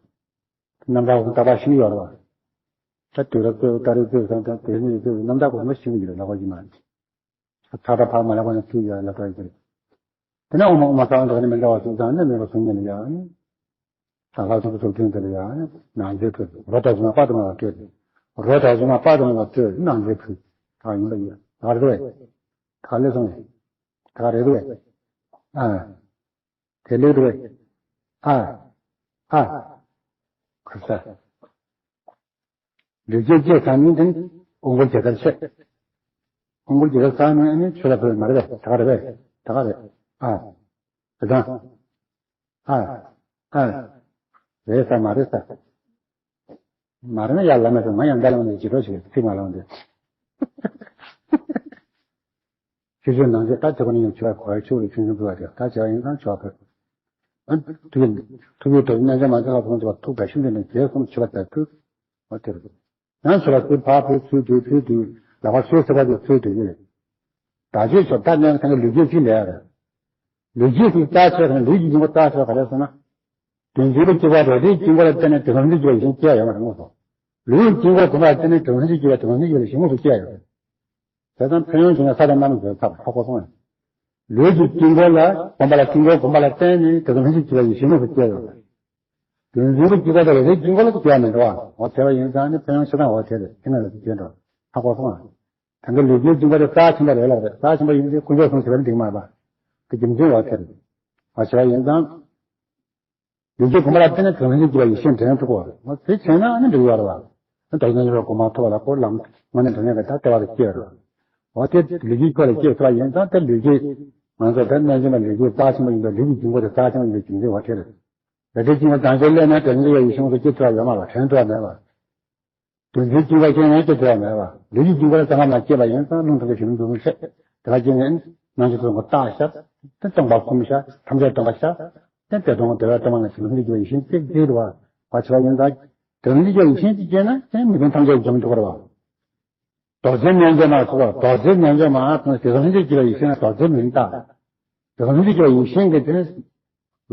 རྣམ་དག་གོ་གསུངས་རྟག་པ་ཞིག་ཡོད་རེད་བ། ད་དུས་རབས་ཚོས་ད་རེས་ཚོས་དང་ད་དེ་ནས་ཚོས་རྣམ་དག་གོ་གསུངས་ཞིག་ཡོད་ལ་གོ་ཞིག་མ་རེད། ཚ་ཚ་ཕག་མ་ལ་བ་ན་ཚུལ་ཡ་ལ་པ་ཡི་དེ་ནས་འོ་མ་འོ་མ་ས་བ་འདྲ་ནི་མི་འདྲ་བ་སུ་ཙང་ནི་མེད་པ་སུ་ཉིད་ལ་ཡང་ནི། ད་ལྷ་སོགས་སོགས་ཀྱང་དེ་ལ་ཡང་ནི་ནང་མཛོད་ཕུལ། རོ་དྲག་བྱུང་བ་དཔག་ཏུ་མེད་པ་སྤྲོད། རོ་དྲག་བྱུང་བ་དཔག་ཏུ་མེད་པ་སྤྲོད་ནང་མཛོད་ཕུལ། ད་ཡིན་པ་ཡིན། ད་རེད་བས། ད་ལས་སོང་བས། ད་རེད་བས། ཨ། དེ་ལས་རེད། ཨ། ཨ། ཁུ་ས། ལུས་སྐྱེས་སྐྱེས་ཚར་ནས་དེ་ནི་དབང་བསྐུར་རྒྱལ་དར་ཆེ། དབང་བསྐུར་རྒྱལ་དར་ཚར་ནས་ཨ་ནི་ཆོས་ལ་ཕེབས་མ་རེད་པས། ད་ག་རེད་པས། ད་ག་རེད། ཨ། དེ་དང་། ཨ། ཨ། རེད་ས་མ་རེད་ས། མ་རེད་ན་ཡར་ལ་མེད་ས། ང་ཡང་འདའ་ལ་མེད་ཅི་འགྲོ་ཞིག་ཚིག་མ་ལོང་དེ། ཆོས་ཆོས་ནང་ཆོས་ད་དེ་ཁོ་ནས་ཡང་ཆོས་པ་གོ་ཡ་ཆོས་རེད། ཆུང་ཆུང་ཕུལ་བ་དེ་ད་བྱ་བ་ཡིན་ཙང་ཆོས་པ་ཕུལ། ཨ། ཐུགས་ཐུགས་ཡོད་དོ་རྣལ་འབྱོར་མ་ཚོ་ལ་ཕུལ་བ་ཐུགས་བདེ་ཤིན་ཏུ་ནས་རྒྱས་སོང་། ཆོས་པ་དེ་ཕུལ། འོ་དེ་རེད། ཡང་ཆོས་པ་ཚོས་ཕར་ཕུལ་ཚུར་ཕུལ་ཚུར་ཕུལ་ལག་པ་ཚོས་ཟེར་བ་དེ་ཚུར་ཕུལ་གྱི་རེད། ད་ཆོས་ཆོས་ད་གནས་ཚང་གི་ལུས་སྐྱེས་གཅིག་ལས་རེད། ལུས་སྐྱེས་གཅིག་རྩ་ཆོས་དང་ལུས་ཀྱི་འཇུག་པ་རྩ་ཆོས་ག་རེ་ཟེར་ན། དོན་འཛིན་པ་སྐྱེ་བ་རེ་རེའི་དཀྱིལ་འཁོར་ལ་བརྟེན་ནས་དེ་ཚོ་ལྷན་ཅིག་སྐྱེས་པ་ཡིན་ཤེས་སྐྱེ་ཡ་ཡོད་མ་རེད་དངོས་སུ། ལུས་ཀྱི་དཀྱིལ་འཁོར་གོམས་པ་ལ་བརྟེན་ནས་དེ་ཚོ་ལྷན་ཅིག་སྐྱེས་པ་དེ་ཚོ་ལྷན་ཅིག་སྐྱེས་པ་ཡིན་ཤེས་དངོས་སུ་སྐྱེ་ཡ་ཡོད་རེད། དེ་ཙམ་ཕན་ཡོན་བྱུང་ན་ས་དང་གནམ་ལ་འཛོལ་ཚར་བ་ཧ་གོ་སོང་ངས། ལུས་ཀྱི་དཀྱིལ་འཁོར་ལ་གོམས་པ་ལ་དཀྱིལ་འཁོར་གོམས་པ་ལ་བརྟེན་ནས་དེ་ཚོ་ལྷན་ཅིག་སྐྱེས་པ་ཡིན་ཤེས་དངོས་སུ་སྐྱེ་ཡ་ཡོད་རེད། དོན་འཛིན་པ་སྐྱེ་བ་དེ་རེ་རེའི་དཀྱིལ་འཁོར་ལ་སྐྱེ་བ་མི་འགྲོ་བ། འོ་དེ་བ་ཡིན་ཙང་ནི་ཕན་ཡོན་ཆེ་ཐང་འོ་དེ་རེད། དེ་ང་ལ་སྐྱེ་འགྲོ་ཧ་གོ་སོང་ངས། དེང་གི་ལུས་ཀྱི་འཇུག་པ་དེ་རྩ་ཆེན་པོ་རེད་ལབ་རེད། རྩ་ཆེན་པོ་ཡིན་ཚེ་དཀོན་མཆོག་གསུམ་བྱེད་པ་ནི་འགྲིག་མ་རེད་པ། དེ་རྒྱུ་མཚན་འོ་དེ་རེད། མ་བྱས་པ་ཡིན་ཙང་། ལུས་ཀྱི་གོམས་པ་ལ་བརྟེན་ནས་དོན་ལྷན་ཅིག་སྐྱེས་པ་ཡིད་བཞིན་དྲན་ཐུབ་པ་རེད། དེ་བྱས་ན་ནི་འགྲིག་ཡོད་རེད་པ། དོན་ལྷན་ཅིག་སྐྱེས་པ་གོ་མ་ཐུབ་པ་ལ་ཁོ་ལམ་དངོས་གནས་དྲང་གནས་ཀྱི་ད་ལྟ་བ་ལ་སྐྱེས་རེད། འོ་དེ་ལུས་ཀྱི་ཁྱོ་ལ་སྐྱེས་ཐུབ་པ་ཡིན་ཙང་དེ་ལུས་ཀྱི། ང་ཚོ་ད་རྣལ་འབྱོར་མ་ལུས་ཀྱི་རྩ་ཆེན་པོ་ཡིན་པའི་ལུས་ཀྱི་འཇུག་པ་དེ་རྩ་ཆེན་པོ་ཡིན་པའི་རྒྱུ་མཚན་འོ་དེ་རེད། རེ་རེ་གཅིག་ལ་བདག་ཅག་སླེབས་ན་དོན་ལྷན་ཅིག་སྐྱེས་པ་ཡིད་བཞིན་དུ་སྐྱེ་ཐུབ་པ་ཡོད་མ་རེད། དྲན་ཐུབ་པ་མེད་པ། དོན་འཛིན་སྐྱེ་བ་ཅན་ཡང་སྐྱེ་ཐུབ་པ་མེད་པ། ལུས་ཀྱི་འཇུག་པ་ལ་ཙམ་མ་སྐྱེས་པ་ཡིན་ཙང་རླུང་ཐིམ་པའི་གཞི་ལུས་འདུ་ཤེས་དེ་ལ་སྐྱེས་ནས་སྣང་ཆེན་ཐོབ་ཀྱི་རྟགས་ཤར། དེ་སྟོང་པ་གསུམ་ཤར། ཐམས་ཅད་སྟོང་པ་ཤར། དེ་བདེ་སྟོང་བདེ་བའི་སྟོང་པ་ལ་ཞིང་ལྷུན་གྱིས་སྐྱེ་བ་ཡིད་བཞིན་གཅིག་གཅིག་རེད་པ། བ་བྱེད་པ་ཡིན་ཙང་། དོན་ལྷུན་གྱིས་སྐྱེ་བ་ཡིད་བཞིན་གཅིག་སྐྱེས་ན་དེ་མི་ལུས་ཐམས་ཅད་འཇོམས་ཐུབ་པ་རེད་པ། རྡོ་རྗེ་རྣལ་འབྱོར་མ་སོགས་པ་རྡོ་རྗེ་རྣལ་འབྱོར་མ་དང་དེ་ཚོ་ལྷུན་གྱིས་སྐྱེ་བ་ཡིད་བཞིན་ན་རྡོ་རྗེ་མིན་ད། དེ་ཚོ་ལྷུན་གྱིས་སྐྱེ་བ་ཡིད་བཞིན་གྱི་དེ་ནི།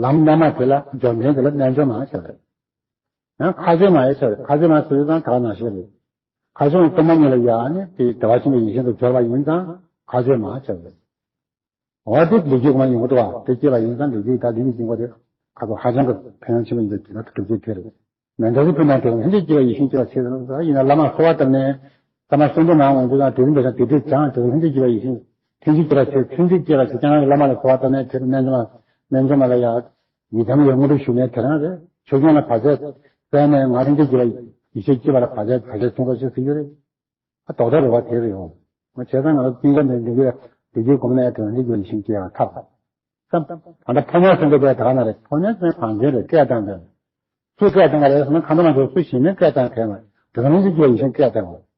ལམ་རྣལ་མ་དེ་ལ་འབྱོར་མཁན་དེ་ལ་རྣལ་འབྱོར་མ་ཟེར་བ་རེད། ཡང་མཁའ་སྤྱོད་མ་ཡང་ཟེར་བ་རེད། མཁའ་སྤྱོད་མ་ཟེར་དུས་ཙང་ད་ག་ནང་བཞིན་རེད། མཁའ་སྤྱོད་སྟོང་པ་ཉིད་ལ་ཡང་ནི་དེ་བདེ་བ་ཆེན་པོའི་ཡིད་བཞིན་དུ་སྦྱོར་བ་ཡིན་ཙང་མཁའ་སྤྱོད་མ་ཟེར་བ་རེད། འོ་དེ་ལུས་ཀྱི་གོ་མ་ཡོང་གི་འདུག་བ། དེ་སྐྱེས་པ་ཡིན་ཙང་ལུས་ཀྱི་ད་ལུས་ཀྱི་སྐྱེ་བ་དེ་ཁ་ཐོག་ཧ་ཅང་གི་ཕན་ཡོན་ཆེན་པོ་ཡིན་པའི་དེ་ལ་གྲུབ་ཆེན་དེ་རེད། མན་དཱ་རི་པུ་ན་དེ་ལྷན་ཅིག་སྐྱེས་པ་ཡིད་བཞིན་སྐྱེ་བ་ཆེ་ཡིན་ན་ལམ་ལ་གསོལ་བ་བཏབ་ནས་ས་མ་སོན་པོ་ནང་ངོ་འདུག་ན་དེ་རིང་འདི་ས་དེ་དུས་ཀྱང་དེ་ལྷན་ཅིག་སྐྱེས་པ་ཡིད་བཞིན་ལྷན་ཅིག་སྐྱེས་པ་ཆེ་ལྷན་ཅིག་སྐྱེས་པ་ཆེ་ཀྱང་བླ་མ་ལ་གསོལ་བ་བཏབ་ནས་དེ་རིང་རྣལ་འབྱོར་མ་རྣལ་འབྱོར་མ་ལ་ཡ་ཡི་དམ་ཡོད་དངོས་གྲུབ་ཞུ་ནས་དེ་རང་རེད། ཆོས་སྐྱོང་ལ་བར་ཆད་བཙལ་ནས་ང་ལྷན་ཅིག་སྐྱེས་པ་ཡིད་བཞིན་སྐྱེས་པ་ལ་བར་ཆད་བར་ཆད་ཆུང་ཙག་ཞིག་ཟེར་གྱི་རེད། ཨ་རྡོག་རྡོག་རེད་བ། དེ་རེད་ཡོང་། ང་བྱས་ཙང་ང་ལ་ཀུན་དགའ་འདི་འདི་གི་འདི་གའི་གོམས་ནས་དོན་འདི་གི་ཡིད་བཞིན་སྐྱེ་བ་ཐབས། ཙམ། ད་ལྟ་ཕོ་ཉ་སེམས་ཀྱི་དེ་ད་ག་ན་རེད། ཕོ་ཉ་སེམས་གང་འདྲ་རེད་སྐད་བཏང་དེ། སུ་སྐད་བཏང་ག་རེད་ཟེར་ན་ཁ་འདོན་མ་འདུག་སུ་ཞིག་ནས་སྐད་བཏང་གས་མ་དོན་འདི་གི་ཡིད་བཞིན་སྐད་བཏང་བ།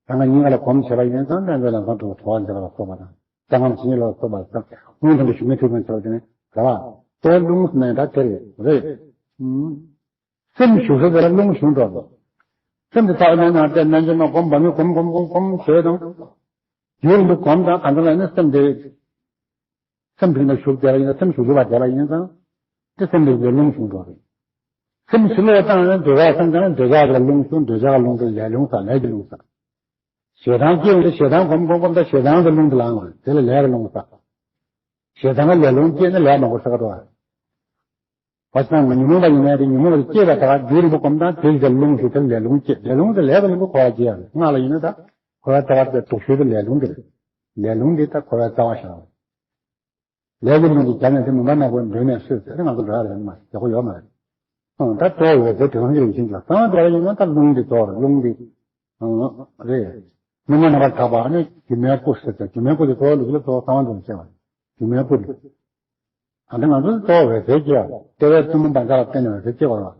ད་ང་གཉིས་ཀ་ལ་གོམས་བྱས་པ་ཡིན་ཙང་རྣལ་འབྱོར་ལམ་སང་དུ་དོ་བ་འདི་ལ་སོགས་པ་དང་། རྩ་ལྔ་བྱིན་གྱིས་རློབ་པ་སོགས་པ་དང་རླུང་ཐིམ་པའི་ཞུགས་གནས་ཐིག་ཚོན་ཚོར་དེ་ནི་རེད་བ། དེ་རླུང་ཟེར་ན་ད་དེ་རེད་རེད། སེམས་ཞུགས་ས་དེ་ལ་རླུང་ཞུགས་འགྲོ་འདུག་སེམས་དེ་ཐག་ནས་ན་དེ་རྣལ་འབྱོར་མ་སྒོམ་པ་ནི་སྒོམ་སྒོམ་སྒོམ་སྒོམ་ཞེས་དང་། རྒྱུན་དུ་སྒོམ་དང་གང་ལྟར་ལ་ནི་སེམས་དེ། སེམས་དེ་ནི་ཞུགས་བསྡད་པ་ཡིན་ན་སེམས་ཞུགས་ཞུགས་པ་བསྡད་པ་ཡིན་ཙང་། དེ་སེམས་དེ་ལ་རླུང་ཞུགས་འགྲོ་རེད། སེམས་ཕྱི་ལོགས་བཏང་ན་འདོད་ཆགས་སེམས་ཀྱང་འདོད་ཆགས་ཀྱི་རླུང་ཞུགས་འདོད་ཆགས་རླུང་དེ་ལས་རླུང་ཟེར་ལས་ཀྱི་རླུང་ཟེར། ཞེ་སྡང་སྐྱེས་ཡོང་དུས་ཞེ་སྡང་སྒོམ་སྒོམ་སྒོམ་དང་ཞེ་སྡང་གི་རླུང་དེ་ལངས་པ་དེ་ལ་ལས་ཀྱི་རླུང་ཟེར། ཞེ་སྡང་གི་ལས་རླུང་སྐྱེས་ན་ལས་མང་པོ་བསགས་འགྲོ་བ། བ་ཅང་ཉོན་མོངས་པ་ཡིན་ནའི་དེ་ཉོན་མོངས་པ་སྐྱེས་པ་དག་རྒྱུན་རིང་པོ་སྒོམ་དང་དེ་ཡི་རླུང་ཞུགས་དེ་ལས་རླུང་སྐྱེ། ལས་རླུང་དེ་ལས་ཀྱི་རླུང་གི་འཁོར་བ་སྐྱེ་ཡ་རེད། སྔགས་ལ་ཡིན་ན་ད་འཁོར་བའི་རྩ་བ་དེ་དུག་ཤོས་དེ་ལས་རླུང་དེ་རེད། ལས་རླུང་དེ་ད་འཁོར་བའི་རྩ་བ་བཞག་ལས་ཀྱི་རླུང་དེ་རྒྱབ་ནས་དེ་མུན་པ་ནག་པོ་འདྲེས་ནས་སོས་ཟེར་ང་ཚོ་འགྲོ་ཡ་རེད་མ་ཡག་པོ་ཡོད་མ་རེད། ཨང་ད་གཙོ་བོ་འོད་ཟེར་དེ་རང་གི་རང་བཞིན་གྱི་གཙང་མ་འགྲོ་བ་ཡིན་ན་ད་རླུང་དེ་གཙོ་བོ་རེད། རླུང་དེ་རེད། མི་མ་ནམ་པར་དག་པ་ནི་སྒྱུ་མའི་སྐུ་ཟེར་ཏེ་སྒྱུ་མའི་སྐུ་དེ་གཙོ་བོ་ལུགས་ལ་གཙོ་བོ་གཙང་མ་འདྲེས་ནས་སྐྱེ་བ་སྒྱུ་མའི་སྐུ་རེད། ད་ལྟ་ང་ཚོ་གཙོ་བོ་འོད་ཟེར་སྐྱེ་བ་ལྟེ་བའི་གཙོ་མོ་བཛྲ་ལ་བརྟེན་ནས་འོད་ཟེར་སྐྱེ་བ་རེད་བ།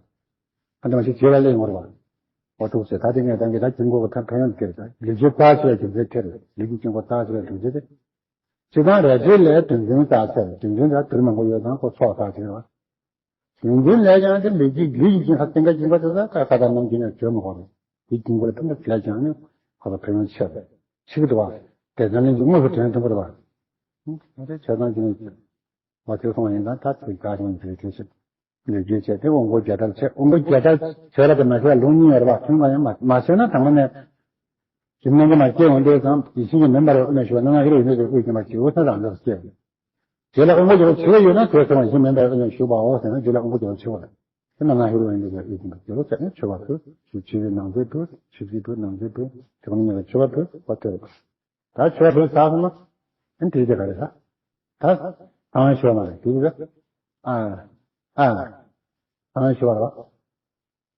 ཨ་འདི་མ་ཞིག་བྱེད་ལ་ལེན་དགོས་རེད་བ། འོ་ཐུགས་སྲས་ད་དེ་ངས་ད་གིན་ད་དཀྱིལ་འཁོར་གྱི་ཐབས་ཕན་ཡོན་དེ་རེད། ད་ལུས་ཀྱི་རྩ་ཆེ་བའི་རྒྱུ་མཚན་དེ་རེད། ལུས་ཀྱི་དཀྱིལ་འཁོར་རྩ་ཆེ་བའི་རྒྱུ་མཚན་དེ། སྤྱིར་བཏང་རལ་གྲིའི་ལས་དོན་འཛིན་རྩ་ཆེ་བ་དོན་འཛིན་ད་དུར་མང་པོ་ཡོད་ཙང་ཁོ་ཚོགས་རྩ་ཆེ་བ། དོན་འཛིན་ལས་ཀྱང་དེ་ལུས་ཀྱི་ལུས་ཀྱི་སྦྱིན་པ་སྟེང་ཀ་སྦྱིན་པ་དེ་ཚོ་ཁ་ཁ་དང་ནམ་རྒྱུན་ནས་བརྗོད་མི་དགོས་རེད། དེ་སྦྱིན་པ་ལ་ཕན་པ་ལས་ཀྱང་ནི་ཁོ་ལ་ཕན་ཡོན་ཆེ་བ་ཆེ་གི་འདུག་བ། དེ་ཚོ་ལས་ཀྱི་དངོས་སུ་དྲན་ཐུབ་པ་རེད་བ། དེ་བྱས་ཙང་ཀྱང་། བ་དེ་སོང་བ་ཡིན་ཙང་ད་ཚིག་དགའ་ཞིང་འཛིན་དེ་ཞིག་ལས་རྒྱུ་བྱས་ཏེ་དབང་པོ་རྒྱལ་ཐབས་བྱས། དབང་པོ་རྒྱལ་ཐབས་བྱས་ལ་དེ་མ་བྱས་ལུང་གཉིས་ཡོད་རེད་བ། མཐུན་པ་ཡང་མ་མ་བྱས་ན་དང་པོ་ནས་ཞིམ་ནང་གི་མ་སྐྱེ་འོང་དུས་ཙང་ཡིད་བཞིན་གྱི་མུན་པ་རེ་དབུ་མའི་ཞུ་བ་སྣང་བ་ཡོད་དུས་དབུས་ཀྱི་མ་སྐྱེ་འོ་ས་རང་འདྲ་སྐྱེ། དེ་ལ་དབང་པོ་རྒྱལ་ཐབས་བྱས་ཡོད་ན་དེ་སོང་བ་ཡིད་བཞིན་མུན་པ་རེ་དབུ་མའི་ཞུ་བའོ་ཟེར་ན་དེ་ལ་དབང་པོ་རྒྱལ་ཐབས་བྱས་པ་རེད། དེ་ན་ན་ཧུར་བ་ཡིན་དུས་ཀྱང་ཨེ་ཀྱིན་པ་དེ་ལོ་ཟེར་ནས་མཆོད་པ་ཕུལ། ཆུ་ཆུ་བའི་ནང་མཛོད་ཕུལ། ཆུ་ཆུ་ཕུལ་ནང་མཛོད་ཕུལ། དེ་ག་ནས་ཉེ་བའི་མཆོད་པ་ཕུལ་བ་དེ་རེད། ད་མཆོད་པ་ཕུལ་ཚར་སོང་ན་ཨ་ནི་དེ་དེ་ག་རེད་ད། ད་ད་མཆོད་པ་མ་རེད་དེ་ག་ཨ་ཨ། སངས་རྒྱས་ཞུ་བ་རེད་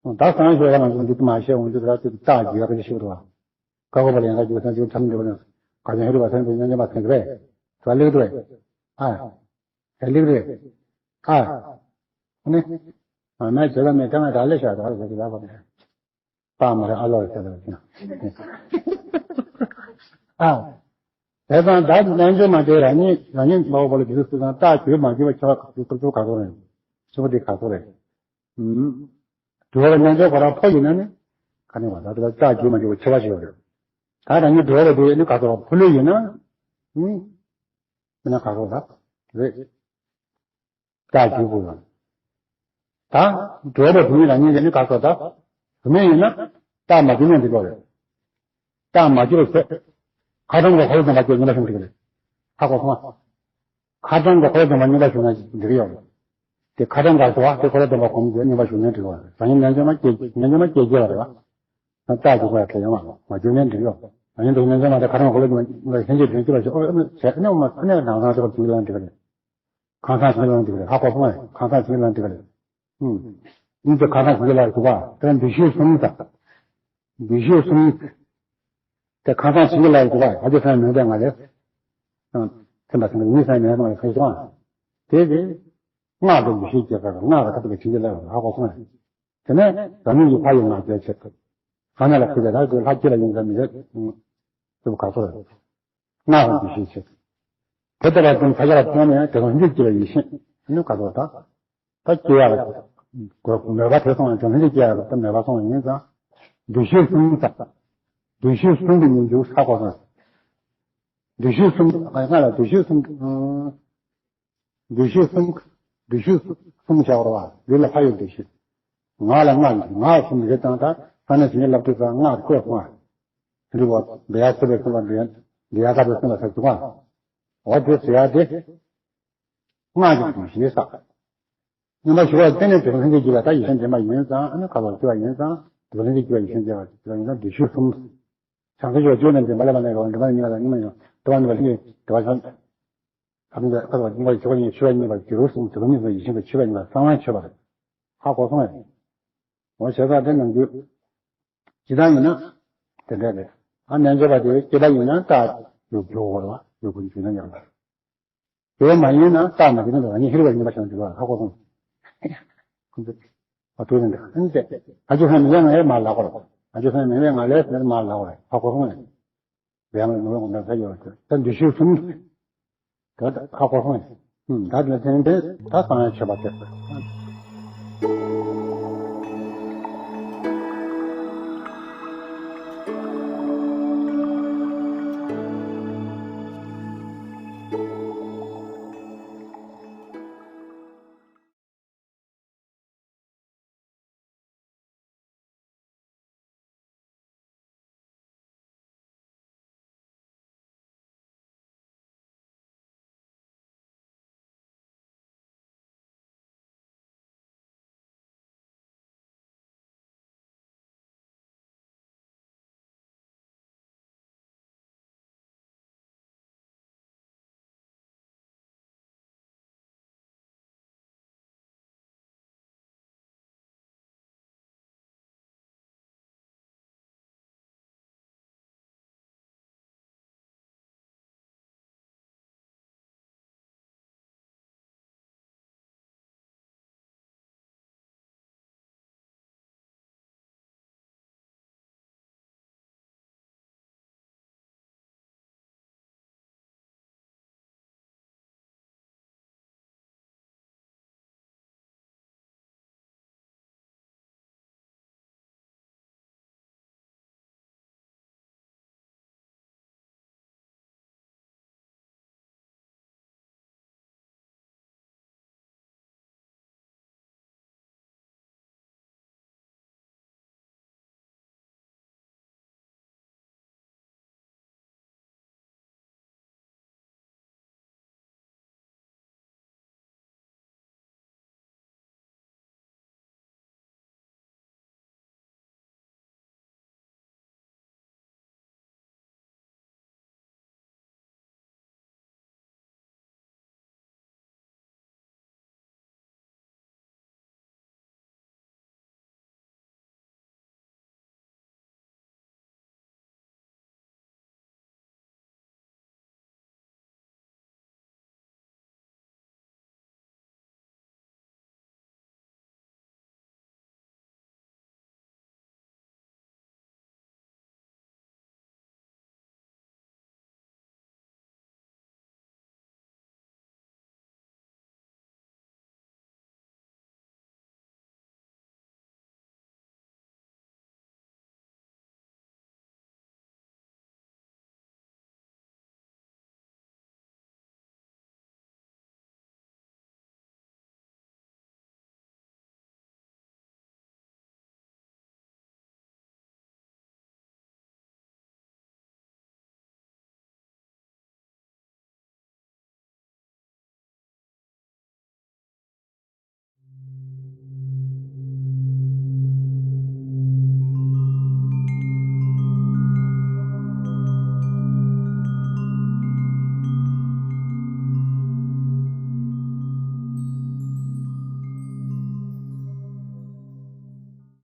བ། ད་སངས་རྒྱས་ཞུ་བ་ལ་ང་ཚོ་འདི་མ་བཤད་འོང་དུས་ད་ཅིག་རྟགས་ཀྱི་ཡག་གི་ཞུ་བ་རེད་བ། ཀ་ཀོ་པ་ལ་ཡང་ཀ་ཅིག་སངས་རྒྱས་ཁྲམ་འདི་བ་ནི་ག་ཅང་ཧེ་རུ་བ་སངས་རྒྱས་ཉམས་ཉམས་པ་སེང་རེད། ད་ལེགས་འགྲོ་རེད། ཨ། ད་ལེགས་རེད། ཨ། ནི། ཨ་མ་བྱེད་ལ་མེད་ཀྱང་ད་ལེ་ཤ་ད་ལེ་ཤ་ད་ལེ་ཤ། པ་མ་རེད་ཨ་ལོ་རེད་ཟེར་ལ་ཞིང་། ཨ། དེ་དང་ད་རྣལ་འབྱོར་མ་དེ་རང་ཉིད་རང་ཉིད་མ་འོངས་པ་ལ་རྗེས་སུ་ཙང་རྟགས་ཀྱིས་མ་གྱུར་པ་ཁྱབ་པ་ཀུ་ཀུ་ཀུ་ག་ཚོད་རེད། ཆུ་བོ་དེ་ག་ཚོད་རེད། ཨུམ། དུ་བ་རྣལ་འབྱོར་ག་རང་ཕོ་ཡིན་ན་ནི། ག་ནས་བ་ད་དེ་རྟགས་ཀྱིས་མ་གྱུར་པ་ཁྱབ་པ་ཞིག་རེད། ད་རང་ཉིད་དུ་བ་དེ་ནི་ག་ཚོད་ཕོ་ལུས་ཡིན་ན། ཨུམ། མིན་ན་ག་ཚོད་ད། རེད། རྟགས་འཇུག་དགོས་ལ། ད། འགྲོ་བ་བུད་མེད་རང་ཉིད་ཀྱི་ནི་ག་སོགས་ད། བུད་མེད་ཡིན་ན། རྟགས་མ་འཇུག་ནས་འགྲིག་གོ་རེད། རྟགས་མ་འཇུག་པ་ཟད། ཁ་གྲངས་ཀྱི་འཁོར་ལོ་སྡོམ་པ་སྐྱེ་མཉམ་པ་བྱུང་འགྲིག་གི་རེད། ཧ་གོ་སོང་ང་། ཁ་གྲངས་ཀྱི་འཁོར་ལོ་སྡོམ་པ་མཉམ་པ་བྱུང་ན་འགྲིག་གི་ཡོད་རེད། དེ་ཁ་གྲངས་ག་སོགས་དེ་འཁོར་ལོ་སྡོམ་པ་གོམས་ཀྱི་མཉམ་པ་བྱུང་ན་འགྲིག་གོ་རེད། རང་ཉིད་རྣལ་འབྱོར་མ་སྐྱེ་རྣལ་འབྱོར་མ་སྐྱེ་རྒྱུ་རེད་བ། རྟགས་འཇུག་པ་ཡང་ཡོང་བ་མ་འཇུག་ནས་འགྲིག་ཡོད། རང་ཉིད་དུ་རྣལ་འབྱོར་མ་དེ་ཁ་གྲངས་འཁོར་ལོ་སྡོམ་པ་ལྷན་ཅིག་དོན་གཅིག་ལ་ཞོག་ཨེ་ཨེ་ནས་མ་ཨེ་ནས་ནང་སང་ཆོག་འགྲིག་ལ་འགྲིག་གི་རེད། ཁང་བཟང་བྱིན་གྱིས་བརླབས་འགྲིག་གི་རེད། ཧ་གོ་སོང་ངས། ཁང་བཟང་བྱིན་གྱིས་བརླབས་འགྲིག་གི་རེད། ཨུམ། ཨིན་ཙི་ཁང་བཟང་བྱིན་གྱིས་བརླབས་ཞུ་བ། དེ་འདུས་ཤེས་གསུམ་དང་། འདུས་ཤེས་གསུམ། དེ་ཁང་བཟང་བྱིན་གྱིས་བརླབས་ཞུ་བ། ཨ་ཅེ་སང་མེད་པའི་ང་ལས། ཨང་། ཚིམ་པ་ཚིམ་པ་ཉིད་སང་མེད་པའི་ང་ལས་ཁོ་སོང་ཨ། དེ་དེ། སྔགས་དང་འདུས་ཤེས་སྐྱེ་ས་དང་སྔགས་ལ་ཁ་ཐུག་པའི་བྱིན་གྱིས་བརླབས་ཧ་གོ་སོང་ངས། དེ་ནས་རང་ཉིད་ཀྱི་ཕ་ཡི་ང་རྒྱལ་ཆེད་དུ། ཁང་ནང་ལ་ཁུར་ཏེ་ད་དེ་ལྷ་སྐྱིད་ལ་ཡིན་ས་མི་རེད། ཨུམ། དེ་བ་ག་ཚོད་རེད། སྔགས་དང་འདུས་ཤེས་ཆེད། དེ་ལྟ་བ་ཀུན་ཕ་ཤ་ལ་ཐོན་ནས་དེ་ཚོ་ལྷན་ཅིག་སྐྱེས་པ་ཡིད་བཞིན་ནི་ག་ཚོད་ད། ད་སྐྱེ་ཡག་གི་མོས་པ་དེ་སོང་བ་ཀྱང་ལྷན་ཅིག་སྐྱེ་ཡག་གི་མོས་པ་སོང་བ་ཡིན་ཙང་། འདུས་ཤེས་གསུམ་ཙམ། འདུས་ཤེས་གསུམ་གྱི་ཉིན་འཇུག་ས་གོ་སོང་། འདུས་ཤེས་གསུམ་ང་ལ་འདུས་ཤེས་གསུམ། འདུས་ཤེས་གསུམ། འདུས་ཤེས་གསུམ་བྱ་བ་རེད་བ། ལུས་ལ་ཕ་ཡི་འདུས་ཤེས། ངག་ལ་སྔགས་ཀྱི་ངག་གསུམ་རེད་དང་ད་ས་གནས་དེ་ཉིད་ལབ་དུས་ཙང་སྔགས་བཀོད་སོང་བ། དེ་འདྲ་བ་འབད་ཡ་སྲིད་པའི་སེམས་ལ་འབད་ཡ་འབད་ཡ་དགའ་བའི་སེམས་ལ་ཟེར་གྱི་བ། འོ་དེ་ཟེར་ཡ་དེ། སྔགས་ཀྱི་འདུས་ཤེས་བསགས། རྣམ་པ་ཞུ་བ་གཏན་ནས་དེ་ལྷན་ཅིག་སྐྱེས་པ་ད་ཡིད་བཞིན་ལྡན་པ་ཡིན་ཙང་ཨ་ནི་ཁ་ལོ་སྐྱེ་བ་ཡིན་ཙང་དེ་ལྷན་ཅིག་སྐྱེས་པ་ཡིད་བཞིན་ལྡན་པ་དེ་ལ་ཡིན་ཙང་འདུས་ཤེས་གསུམ། བྱང་ཆུབ་ཕྱོགས་བཅུ་ནས་འདི་མ་ལས་མ་ནས་རོ་འདི་མ་ཉིད་ལ་ཉི་མ་ཡང་དེ་བ་ནི་བ་ལྷན་ཅིག་དེ་བ་བྱང་། ཨ་ནི་ཁ་ལོ་སྙིང་པ་ཆོས་པ་ཉིད་ཆོས་པ་ཉིད་པ་གི་རོ་གསུམ་དེ་ལ་ཉིད་ལ་ཡིད་བཞིན་པ་ཆོས་པ་ཉིད་ལ་གསང་བ་ཆོས་པ་རེད། ཧ་གོ་སོང་ངས། འོ་བྱས་ཙང་དེ་ནང་རྒྱུད། ཇི་ལྟར་ཡིན་ན། དེ་འདྲ་རེད། ཨ་རྣལ་འབྱོར་པ་དེ་སྐྱེས་པ་ཡིན་ན་རྟགས་ཡོད་རྒྱུ་བོར་བ་ཡོད་དགུ་འཇུག་ན་ཡང་། དེ་མ་ཡིན་ན་རྟགས་མ་འཇུག་ན་རང་ཉིད་ཧེ་རུ་བ་ཡིན་པ་ཞིག་འཇུག་པ་ཧ་གོ་སོང་། ཁོང་ཚོ། ཨ་ཐུག་ནས་འདི་ཨ་ནི་དེ། ཨ་ཇོ་ཧན་མི་ཡང་ངའི་མ་ལག་པར། ཨ་ཇོ་ཧན་མི་ཡང་ང་ལས་ཟེར་མ་ལག་པར་ཧ་གོ་སོང་ངས། ཡང་ངོ་ངོ་ན་ས་ཡོད་ད་འདུས་ཤེས་གསུམ། ད་ད་ཁ་ཁོ་ཧོན། ད་ད་ཐེན་ཐེན་ད་སང་ཡང་ཆོས་པ་དེ།